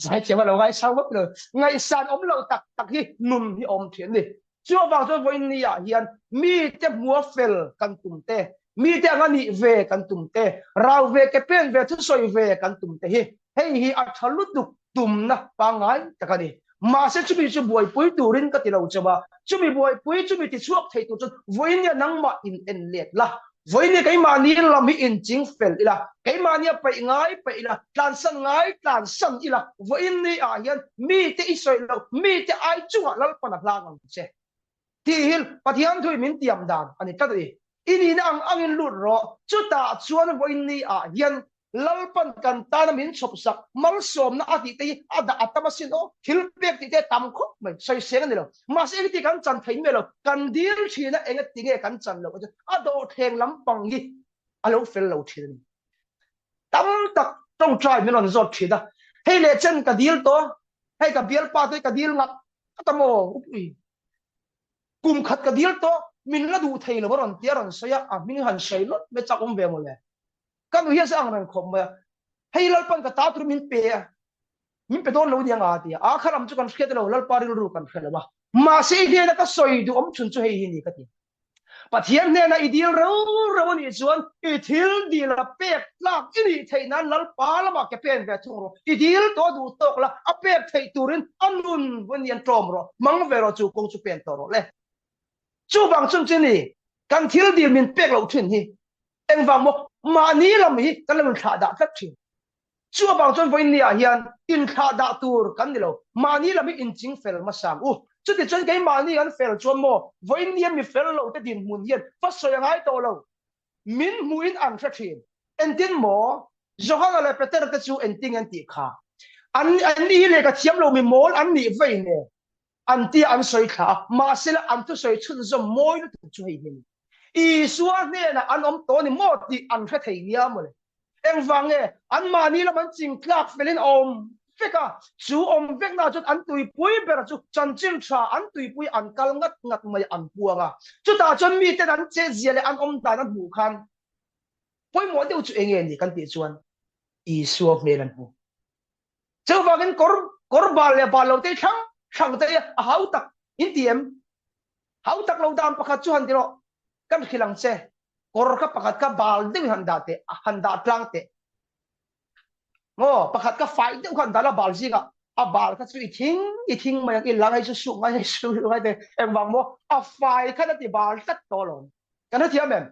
zaithiam a lo ngaisang vak lo ngaihsan awm lo tak tak hi nun hi awm thian ni Chu avang chuan vawiin ni ah hian mite hmua fel kan tum te, mite anga nih ve kan tum te, rau ve ke pen ve thusawi ve kan tum te hi hei hi a tha lutuk tumna pangngai tak a ni. Mahse chumi chu buaipui turin ka ti lo chauh a, chumi buaipui chumi tichhuak thei tur chuan vawiin nia nangmah in en let la, vawiin nia keimahni lam hi in ching fel ila, keimahni a paih ngai paih ila, tlansan ngai tlansan ila, vawiin ni ah hian mite i sawi loh, mite ai chungah Lalpan a hlang ang che tih hi Pathian thuin min tiam dan a ni tlat a ni. I nihna ang angin lut rawh, chutah chuan vawiin ni ah hian Lalpan kan tana min chhawp sak malsawmna a tih te hi a dah a tam asin aw, thil pek tih te a tam khawp mai, sawiseng a ni lo. Mahse engati kan chan thei miah lo, kan dil thin a engati nge kan chan loh chu a dawhthleng lampang hi a lo fel lo thin a ni. Tam tak tawngtai min rawn zawt thin a, hei leh chen ka dil tawh, hei ka bialpa te ka dil ngak ngak a maw upui. Kum khat ka dil tawh, min la duh thei lo a rawn ti a rawn sawi a, a hming han sawi lawt mai chak awm ve mawle. Ka nu hian se ang reng khawp mai a, hei Lalpan ka ta tur min pe a, min pe dawn lo nia nga ti a, a kha lam chu kan hriat lo, Lalpa rilru kan hre lo a, mahse i hnena ka sawi duh awm chhun chu hei hi ni ka ti. Pathian hnena i dil reu reu a nih chuan i thil dil a pek tlak i nih theih nan Lalpa lamah ke pen ve thung rawh, i dil tawh duh tawk la, a pek theih turin a nun vawi nian tlawm rawh, hmang ve rawh chu kawng chu pen tawh rawh le. Chuvang chun chu ni kan thil dil min pek loh thin hi engvang maw mahni lam hi kan lo inthlah dah tlat thin. Chu avang chuan vawiin niah hian inthlahdah tur kan ni lo, mahni lam hi inching fel hmasa ang u. Chutichuan keimahni kan fel chuan maw vawiin nia mi fel lo te dinhmun hian va sawi a ngai tawh lo. Min hmuhin an hre thin. Engtin maw? Johana leh Petera te chu engtin an tih kha? An anni hi lehkha thiam lo mi mawl an nih vei nen an tia an sawi thla a, mahsela an thusawi chhunzawm mawi lutuk chu hei hi a ni. Isua hnenah an awm tawh a ni maw tih an hre thei nia mawle. Engvang nge? Anmahni lam an ching tlak felin a awm vek a, chu awm veknaah chuan an tuipui ber chu chanchin tha an tuipui an kal ngat ngat mai an puang a. Chutah chuan miten an chetzia leh an awm dan an hmuh khan pawimawh deuh chu enge ni kan tih chuan Isua hmel an hmu. Chuvangin kawr kawr bal leh bal lo te thlang thlang te a hau tak in ti em? Hau tak lo dan pakhat chu han ti rawh, kan hrilh ang che, kawr kha pakhat kha bal deuhin han dah teh, han dah tlang teh. Maw, pakhat kha fai deuh kha han dah la bal zingah, a bal kha chu i thing i thing mai ang, i lang hei chu suk ngai hei su ngai te, engvang maw, a fai khan a ti bal tlat tawh alawm. Kan hrethiam em?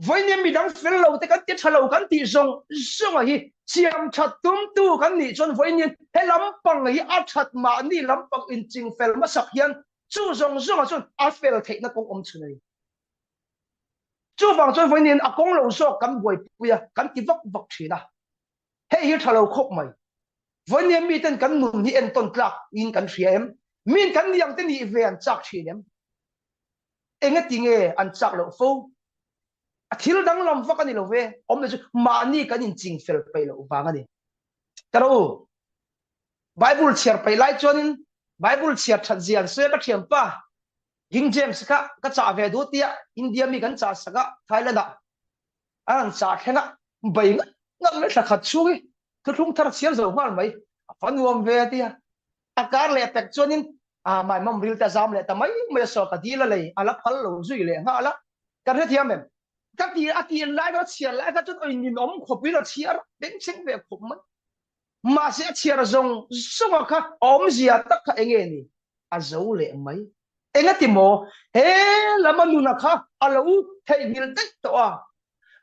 Vawiin midang fel lo te kan ti tha lo kan tih zawng zawng a hi siam that tumtu kan nih chuan vawiin he lampang hi a that mahni lampang inching fel hmasak hian chu zawng zawng ah chuan a fel theihna kawng awm chhun a ni. Chuvang chuan vawiin a kawng lo zawk kan buaipui a, kan ti vak vak thin a. Hei hi tha lo khawp mai. Vawiin miten kan nun hi entawn tlak in kan hria em? Min kan niang te nih ve an chak thin em? Engati nge an chak loh fo? A thil danglam vak a ni lo ve, awm leh chu mahni kan inching fel peih loh vang a ni. Ka ro u, Bible chhiar peih lai chuanin Bible chhiar that zia an sawi a, ka thianpa King James kha ka chah ve duh tia India mi kan chah sak a, Thailand ah a rawn chah thleng a, bei ngat ngat mai thla khat chhung hi thuthlung thar chhiar zo nghal mai, a fa nuam ve tia. A kar leh pek chuanin a mai mawm ril te a zam leh ta mai mai a, saw ka dil a lei a la phal lo zui leh nghal a, kan hrethiam em? Ka ti a tir lai kha chhiar lai kha chuan oi ninawm khawpin a chhiar bengchheng ve khawp mai. Mahse a chhiar zawng zawng a kha awmzia tak kha enge ni? A zo leh mai. Engati maw? He lama nuna kha a lo theihnghilh daih tawh a,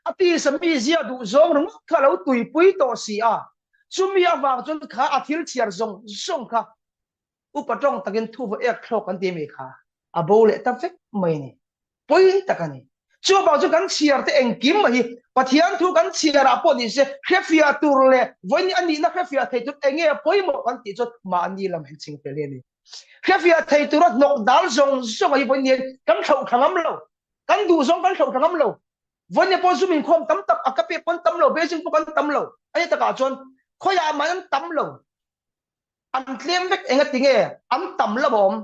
A tisa mi zia duh zawng ringawt kha a lo tuipui tawh si a, chumi avang chuan kha a thil chhiar zawng zawng kha upa tawng takin thu va ek thlawk an ti mi kha a bo leh ta vek mai a ni. Pawi tak a ni. Chu avang chuan kan chhiar te engkim mai hi Pathian thu kan chhiar ah pawh ni se hrefiah tur leh vawiin a nihna hrefiah thei tur enge pawimawh kan tih chuan mahni lam hi ching fel hi a ni. Hrefiah thei tura hnawk dal zawng zawng hi vawiin hian kan thlauh thla ngam lo. Kan duh zawng kan hloh thla ngam lo. Vawiin pawh zum inkhawm tam tak a ka pek pawn tam lo, Beijing pawh kan tam lo. A ni takah chuan khawiah mah an tam lo. An tlem vek enga tinge an tam lo awm.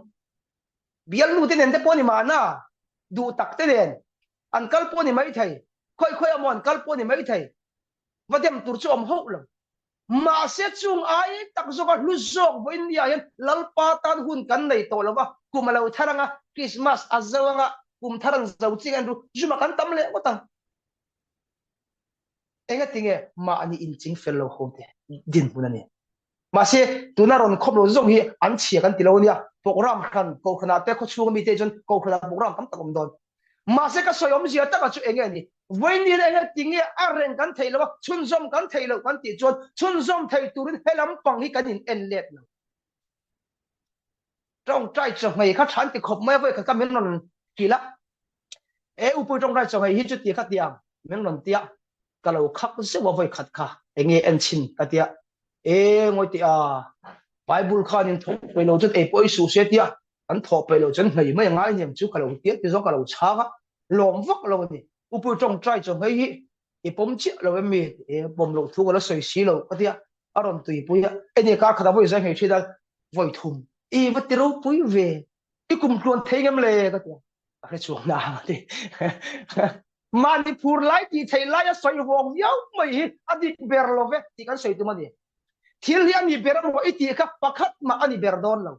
Bialnu te nen te pawh ni mahna duh tak te nen an kal pawh ni mai thei. Khawi khawi amaw an kal pawh ni mai thei. Va dem tur chu awm hauh lo. Mahse chung ai tak zawka hlu zawk vawiin ni ah hian Lalpa tan hun kan nei tawh lo va, kum a lo thar anga, Krismas a zo anga, kum thar an zo ching an ru zuma kan tam leh ngawt ang. Engatinge mahni inching fel lo ho te dinhmun a ni. Mahse tuna rawn khawp lo zawng hi an chhia kan ti lo ania, program hran kohhranah te khawchhunga mite chuan kohhranah program tam tak awm dawn. Mahse ka sawi awmzia takah chu enge ni? Vawiin enge tinge a reng kan theih loh a, chhunzawm kan theih loh kan tih chuan chhunzawm thei turin he lampang hi kan in en let lo. Tawngtai chawhmei kha than ti khawp mai a, vawikhat kha min rawn hrilh a, e upui tawngtai chawhmei hi chuti kha tiang min rawn tia, ka lo khak zeuh a vawikhat kha enge en chhin ka tia, e ngawi teh a, Bible khan in thawk peih lo chuan ei pawh i suh se tia, An thawh peih loh chuan hnei mai a ngai hnem chu ka lo tia ti zawng ka lo chhang a, lawm vak lo a ni. Upui tawngtai chu hei hi i pawm chiah lo em mi? E pawm loh thu ka la sawi si lo ka tia, a rawn tuipui a, enge kar khat a vawi zai hmei thin a, vawi thum i va ti ropui ve, i kum tluan thei ngem le ka tia, ka hre chuang na ang a ti. Mahni phur lai tih theih lai a sawi vawng viau mai hi a dik ber lo ve tih kan sawi tum a ni. Thil hi a ni ber emaw i tih kha pakhat mah a ni ber dawn lo.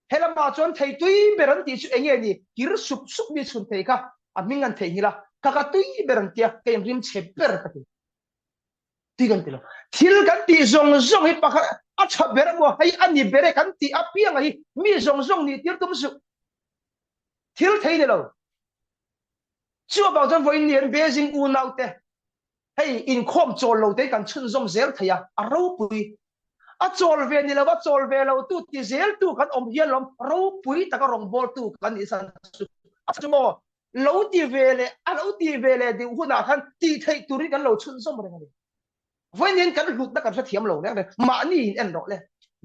He lamah chuan thei tui ber an tih chu enge ni? Kir sup sup mi chhun thei kha a hming an theihnghilh a, ka ka tui ber an tia, ka inrim chhe ber ka ti. Tui kan ti lo. Thil kan tih zawng zawng hi pakhat a tha ber emaw hei a ni ber e kan tih apianga hi mi zawng zawng nih tir tum suh. Thil thei ni lo. Chu avang chuan vawiin ni an Beijing unaute. Hei inkhawm chawl lo te kan chhunzawm zel thei a, a ropui. A chawl ve ni lova chawl ve lo tu ti zel tu kan awm hian lawm ropui taka rawngbawltu kan nih san chu a chu maw? Lo ti ve leh a lo ti ve leh deuh hunah khan tih theih turin kan lo chhunzawm reng a ni. Vawiin kan hlutna kan hrethiam lo reng reng, mahni in en rawh le.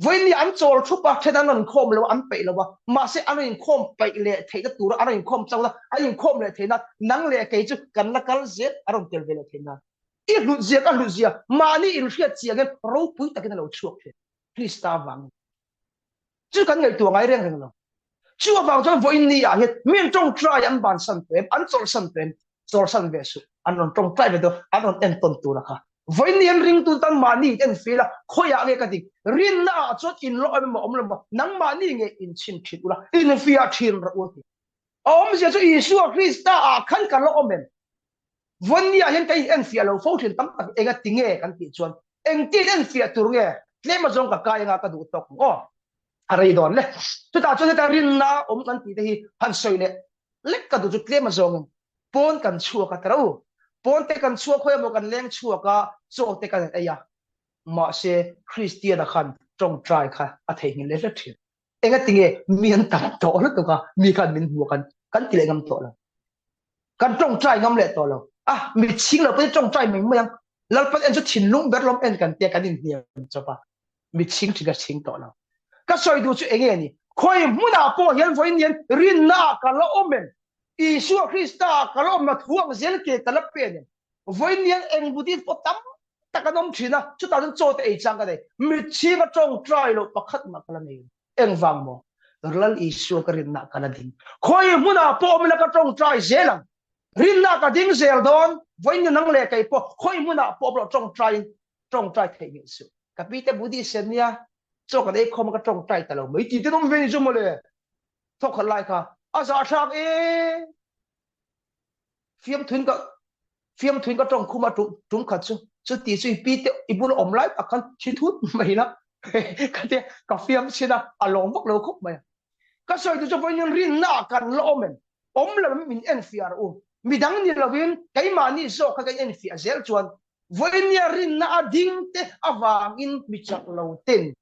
Vawiin an chawl thup a, then an rawn khawm lo a, an peih lo a, mahse an rawn inkhawm peih leh theihna tura an rawn inkhawm chauh a, an inkhawm leh theihna nang leh kei chu kan la kal zel a rawn tel ve leh theihna. I hlutzia ka hlutzia mahni inhriat chiangin ropui takin a lo chhuak thin Krista vangin. Chu kan ngaihtuah ngai reng reng lo. Chu avang chuan vawiin ni ah hian mi an tawngtai an bansan tawh em, an chawlhsan tawh em, chawlhsan ve suh, an rawn tawngtai ve dawn, an rawn entawn tur a kha. Vawiin ni an ringtu tan mahni in en fil a, khawiah nge ka dik, rinna ah chuan inlawh em emaw awm lo maw, nangmahni nge inchhin thin ula, infiah thin rawh u a ti. A awmzia chu Isua Krista ah khan ka la awm em? Vawiin ah hian ka in enfiah lo fo thin tam tak enga ti nge kan tih chuan engtin enfiah tur nge tlem azawng ka kai anga ka duh tawk ang aw a rei dawn le. Chutah chuan heta rinna awm kan tih te hi han sawi leh lek ka duh chu tlem azawngin pawn kan chhuak a tara u pawn te kan chhuak khawi emaw kan leng chhuak a chaw te kan ei a mahse Kristiana khan tawngtai kha a theihnghilh leh hlek thin. Enga tinge mi an tam tawh lutuk a, mi khan min hmu a kan kan ti leh ngam tawh lo. Kan tawngtai ngam leh tawh lo. A, mi chhing lo pawhin tawngtai mai mai ang. Lalpan en chu thinlung ber lawm en kan tia kan inhniam chawp a, mi chhing thin ka chhing tawh lo. Ka sawi duh chu enge ni? Khawi hmunah pawh hian vawiin hian rinna ah ka la awm em? Isua Krista ah ka la awm na thu ang zel ke ka la pen em? Vawiin hian eng Buddhist pawh tam tak an awm thin a, chutah chuan chaw te ei chang ka nei. Mitchhing a tawngtai loh pakhat mah ka la nei lo. Engvang maw? Lal Isua ka rinna ka la ding. Khawi hmunah pawh awm ila ka tawngtai zel ang. Rinna ka ding zel dawn. Vawiin ni nang leh kei pawh khawi hmunah pawh awm loh tawngtaiin tawngtai theih ngei suh. Ka pi te Buddhist an nia, chaw kan ei khawm a ka tawngtai ta lo mai tih ten awm ve ni chu mawle. Thawkhat lai kha a zahthlak e. Fiamthuin ka fiamthuin ka tawng khum a tum khat chu chuti chu i pi te i bula awm lai tak khan thi thut mai la ka tia ka fiam chin a a lawm vak lo khawp mai a ka sawi tu chu vawiin rinna ah kan la awm em awm lo in min enfiah rawh u midang ni lovin keimahni zawk kha kan enfiah zel chuan vawiin rinna a ding te avangin mi chak lo ten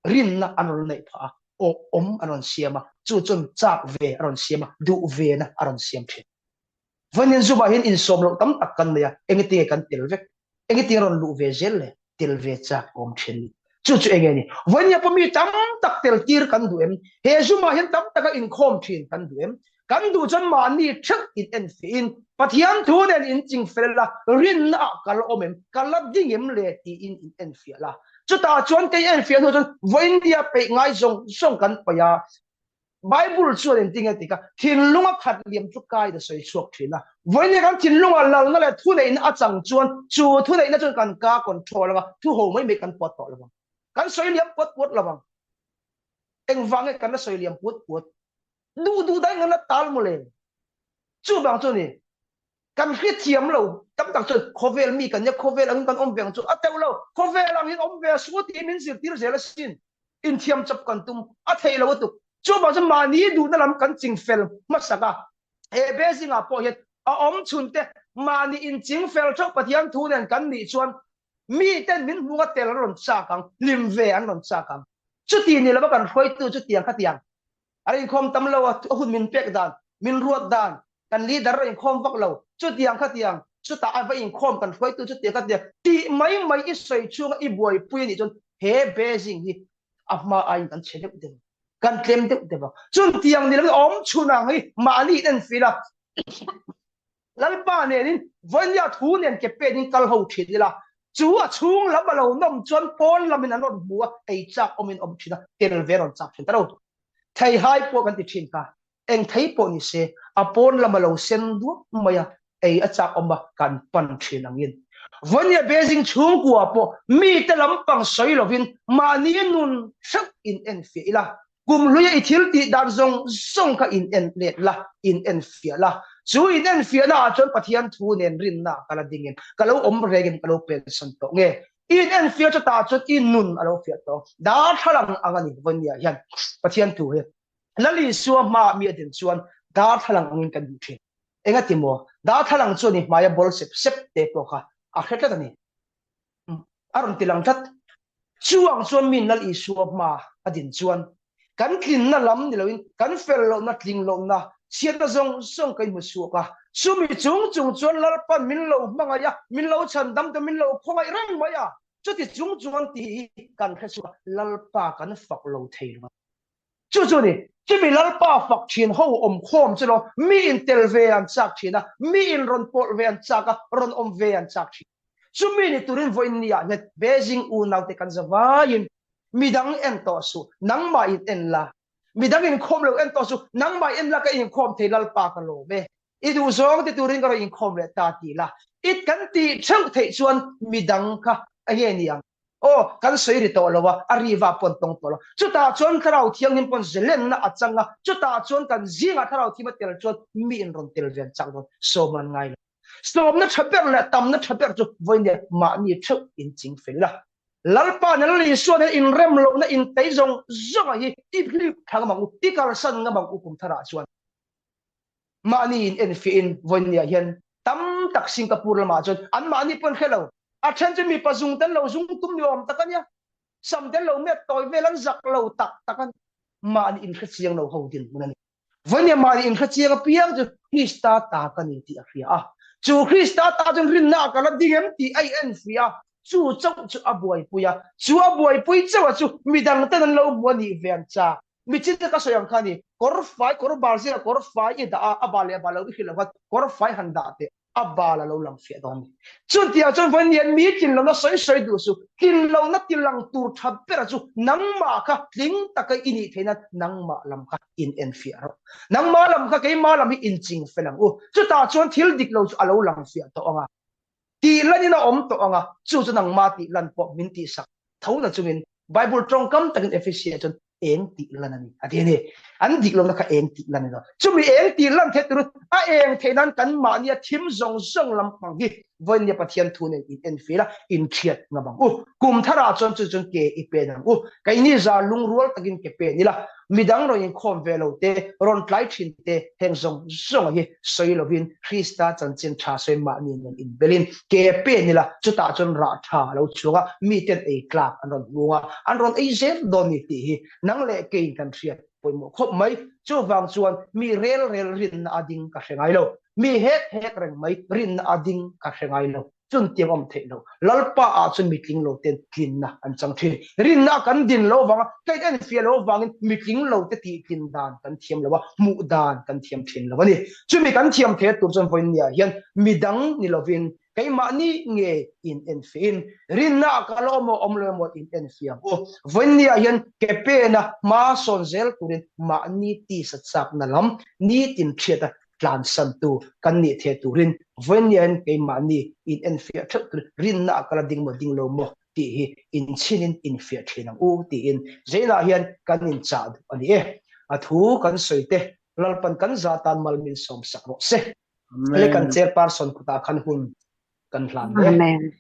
rinna an rawn neih phah a, aw awm an rawn siam a, chu chuan chak ve a rawn siam a, duh vena a rawn siam thin. Vawiin zumah hian insawm loh tam tak kan nei a, engetinge kan tel vek? Engetinge rawn luh ve zel le? Tel ve chak awm thin ni. Chu chu enge ni? Vawiin pawh mi tam tak tel tir kan duh em? He zumah hian tam taka inkhawm thin kan duh em? Kan duh chuan mahni theuh in enfiahin Pathian thu nen in chingfel la, rinna ah ka la awm em, ka la ding em le tiin in enfiah la. Chutah chuan kei enfiah hnu chuan vawiinnia peih ngai zawng zawng kan paih a, Bible chuan engtin nge tika thinlunga khat liam chu kai ta sawi chhuak thin a. Vawiinnia kan thinlunga lalna leh thuneihna a chang chuan chu thuneihna chuan kan ka control anga thu ho mai mai kan puat tawh lo ang. Kan sawi liam puat puat lo ang. Engvang nge kan la sawi liam puat puat? Duh duh daih ngan a tal maw le. Chuvang chu ni, kan hrethiam lo tam tak chuan khawvel mi kan nia, khawvel angin kan awm ve ang chu a teuh lo, khawvel angin awm ve suh tiin min zirtir zel asin. Inthiam chawp kan tum a theih lo lutuk. Chuvang chu mahni duhna lam kan chingfel hmasak a, he Beijing-ah pawh hian a awm chhun te mahni inchingfel theuh Pathian thu nen kan nih chuan miten min hmung a tel an rawn chak ang, hlim ve an rawn chak ang. Chuti ni lova kan hruaitu chutiang khatiang A inkhawm tam lo a, a hun min pek dan, min ruat dan, kan leader a inkhawm vak lo, chutiang khatiang, chutah a va inkhawm kan hruaitu chutiang khatiang tih mai mai i sawi chhunga i buaipui a nih chuan he Beijing hi a hma aiin kan chhe deuh deuh ang, kan tlem deuh deuh ang. Chutiang ni lovin awm chhun ang hi mahni in enfil a, Lalpa nenin vawinia thu nen ke penin kal ho thin ila, chu a chhung lam a lo nawm chuan pawn lamin an rawn hmu a, ei chak awmin awm thin a, tel ve rawn chak thin ta lo. Theihai pawh kan ti thin kha, eng thei pawh ni se, a pawn lam a lo sen duak mai a, ei a chak awm a, kan pan thin angin. Vawinia Beijing chhungkua pawh mite lampang sawi lovin mahni nun hreuh in enfiah ila, Kum hluia i thil tih dan zawng zawng kha in en let la, in en fiah la. Chu in en fiahna ah chuan Pathian thu nen rinna ah ka la ding em? Ka lo awm reng em? Ka lo pensan tawh nge? I in en fiah chutah chuan i nun a lo fiah tawh. Darthlalang ang a ni Vawinia hian Pathian thu hi Lal Isua hmaah mi a din chuan darthlalang angin kan duh thin. Engati maw? Darthlalang chuan i hmaia ball sep sep te pawh kha. A hre tlat a ni. A rawn ti lang tlat. Chu ang chuan mi Lal Isua hma a din chuan kan tlinna lam ni loin kan fel lohna, tling lohna, chhiatna zawng zawng ka inhmu chhuak a. Chumi chung chung chuan Lalpan min lo hmangaih a, min lo chhandam te, min lo khawngaih reng mai a. Chuti chung chuan tih hi kan hre chhuak a, Lalpa kan fak lo thei lo a. Chu chu ni, chumi Lalpa fak thin ho awm khawm chu lo, mi in tel ve an chak thin a, mi in rawn pawlh ve an chak a, rawn awm ve an chak thin. Chumi ni turin vawiin ni ah hian Beijing unaute kan za vaiin midang en tawh suh, nangmah in en la, midang inkhawm lo en tawh suh, nangmah en la ka inkhawm thei Lalpa ka lawm e, i duh zawng ti turin ka rawn inkhawm leh ta ti la, i kan tih theuh theih chuan midang kha enge ni ang? Aw, kan sawi ri tawh lo a, a ri va pawn tawng tawh lo. Chutah chuan Thlarau Thianghlim pawn zelenna a chang a, chutah chuan kan zingah Thlarau Thiam a tel chuan mi in rawn tel ve an chak dawn, sawm an ngai lo. Sawmna tha ber leh tamna tha ber chu vawinia mahni theuh in ching fel ila. Lalpa nen Lal Isua nen inrem lohna intei zawng zawnga hi i hlip thla ngam ang u, i kalsan ngam ang u kum tharah chuan. Mahni in enfiahin vawinia hian tam tak Singapore lamah chuan an mahni pawh an hre lo. A then chu mipa zung ten lo zung tum ni awm tak a nia. Sam ten lo met tawi vel an zak lo tak tak a ni. Mahni inhre chiang lo ho dinhmun a ni. Vawinia mahni inhre chiang apiang chu Krista ta ka ni tih a hria a. Chu Krista ta chuan rinna a kal a ding em tih a enfiah a. Chu chauh chu a buaipui a. Chu a buaipui chauh a chu midang ten an lo hmu a nih ve an chak. Michin te ka sawi ang kha ni, kawr fai, kawr bal zira kawr fai i dah a, a bal leh a bal lo i hrilh lo khan kawr fai han dah teh, a bal a lo lang fiah dawn ni. Chutiang chuan vawiin hian mi tlin lohna sawi sawi duh su, tlin lohna ti lang tur tha bera chu nangmah kha tling taka i nih theih nan nangmah lam kha in en fiah rawh. Nangmah lam kha keimah lam hi inching fel ang u. Chutah chuan thil dik lo chu a lo lang fiah tawh ang a. Tih lanin a awm tawh ang a, chu chu nangmah tih lan pawh min tihsak tho na chungin Bible tawngkam takin Ephesians chuan eng tih lan a ni a ti a ni. An dik lohna kha eng tih lan a ni lo. Chumi eng tih lan theih tur a eng theih nan kan mahnia thim zawng zawng lampang hi vawinia Pathian thu nen in enfil a, in hriat ngam ang u. Kum tharah chuan chu chuan ke i pen ang u. Keini za lungrual takin ke pen ila, midang rawn inkhawm ve lo te, rawn tlai thin te, heng zawng zawng hi sawi lovin Krista chanchin tha sawi mahni nen inbelin ke pen ila, chutah chuan rah tha a lo chhuak a, miten ei tlak an rawn hmung a, an rawn ei zel dawn ni tih hi nang leh keiin kan hriat pawimawh khawp mai. Chuvang chuan mi rel rel rinna a ding ka hre ngai lo, mi hek hek reng mai rinna a ding ka hre ngai lo. Chun tiang awm theih lo. Lalpa ah chuan mitling lo ten tlinna an chang thin. Rinna kan din lo vanga, ka in enfiah lo vangin mitling lo te tih tlin dan kan thiam lo a, hmuh dan kan thiam thin lo a ni. Chumi kan thiam theih tur chuan vawinia hian midang ni lovin keimahni nge in enfiahin rinna ah ka la awm emaw awm lo emaw in enfiah ang u. Vawinia hian ke pena hma sawn zel turin mahni tisa chakna lam nitin hriat a tlansantu kan nih thei turin vawiin keimahni in enfiah theuh tur rinna a kal a ding maw ding lo maw tih hi inchhinin infiah thin ang u tiin Zainah hian kan inchah duh a ni e. A thu kan sawi te Lalpan kan za tan mal min sawm sak rawh se. Hei kan chairperson kutah khan hun kan hlan leh. Amen.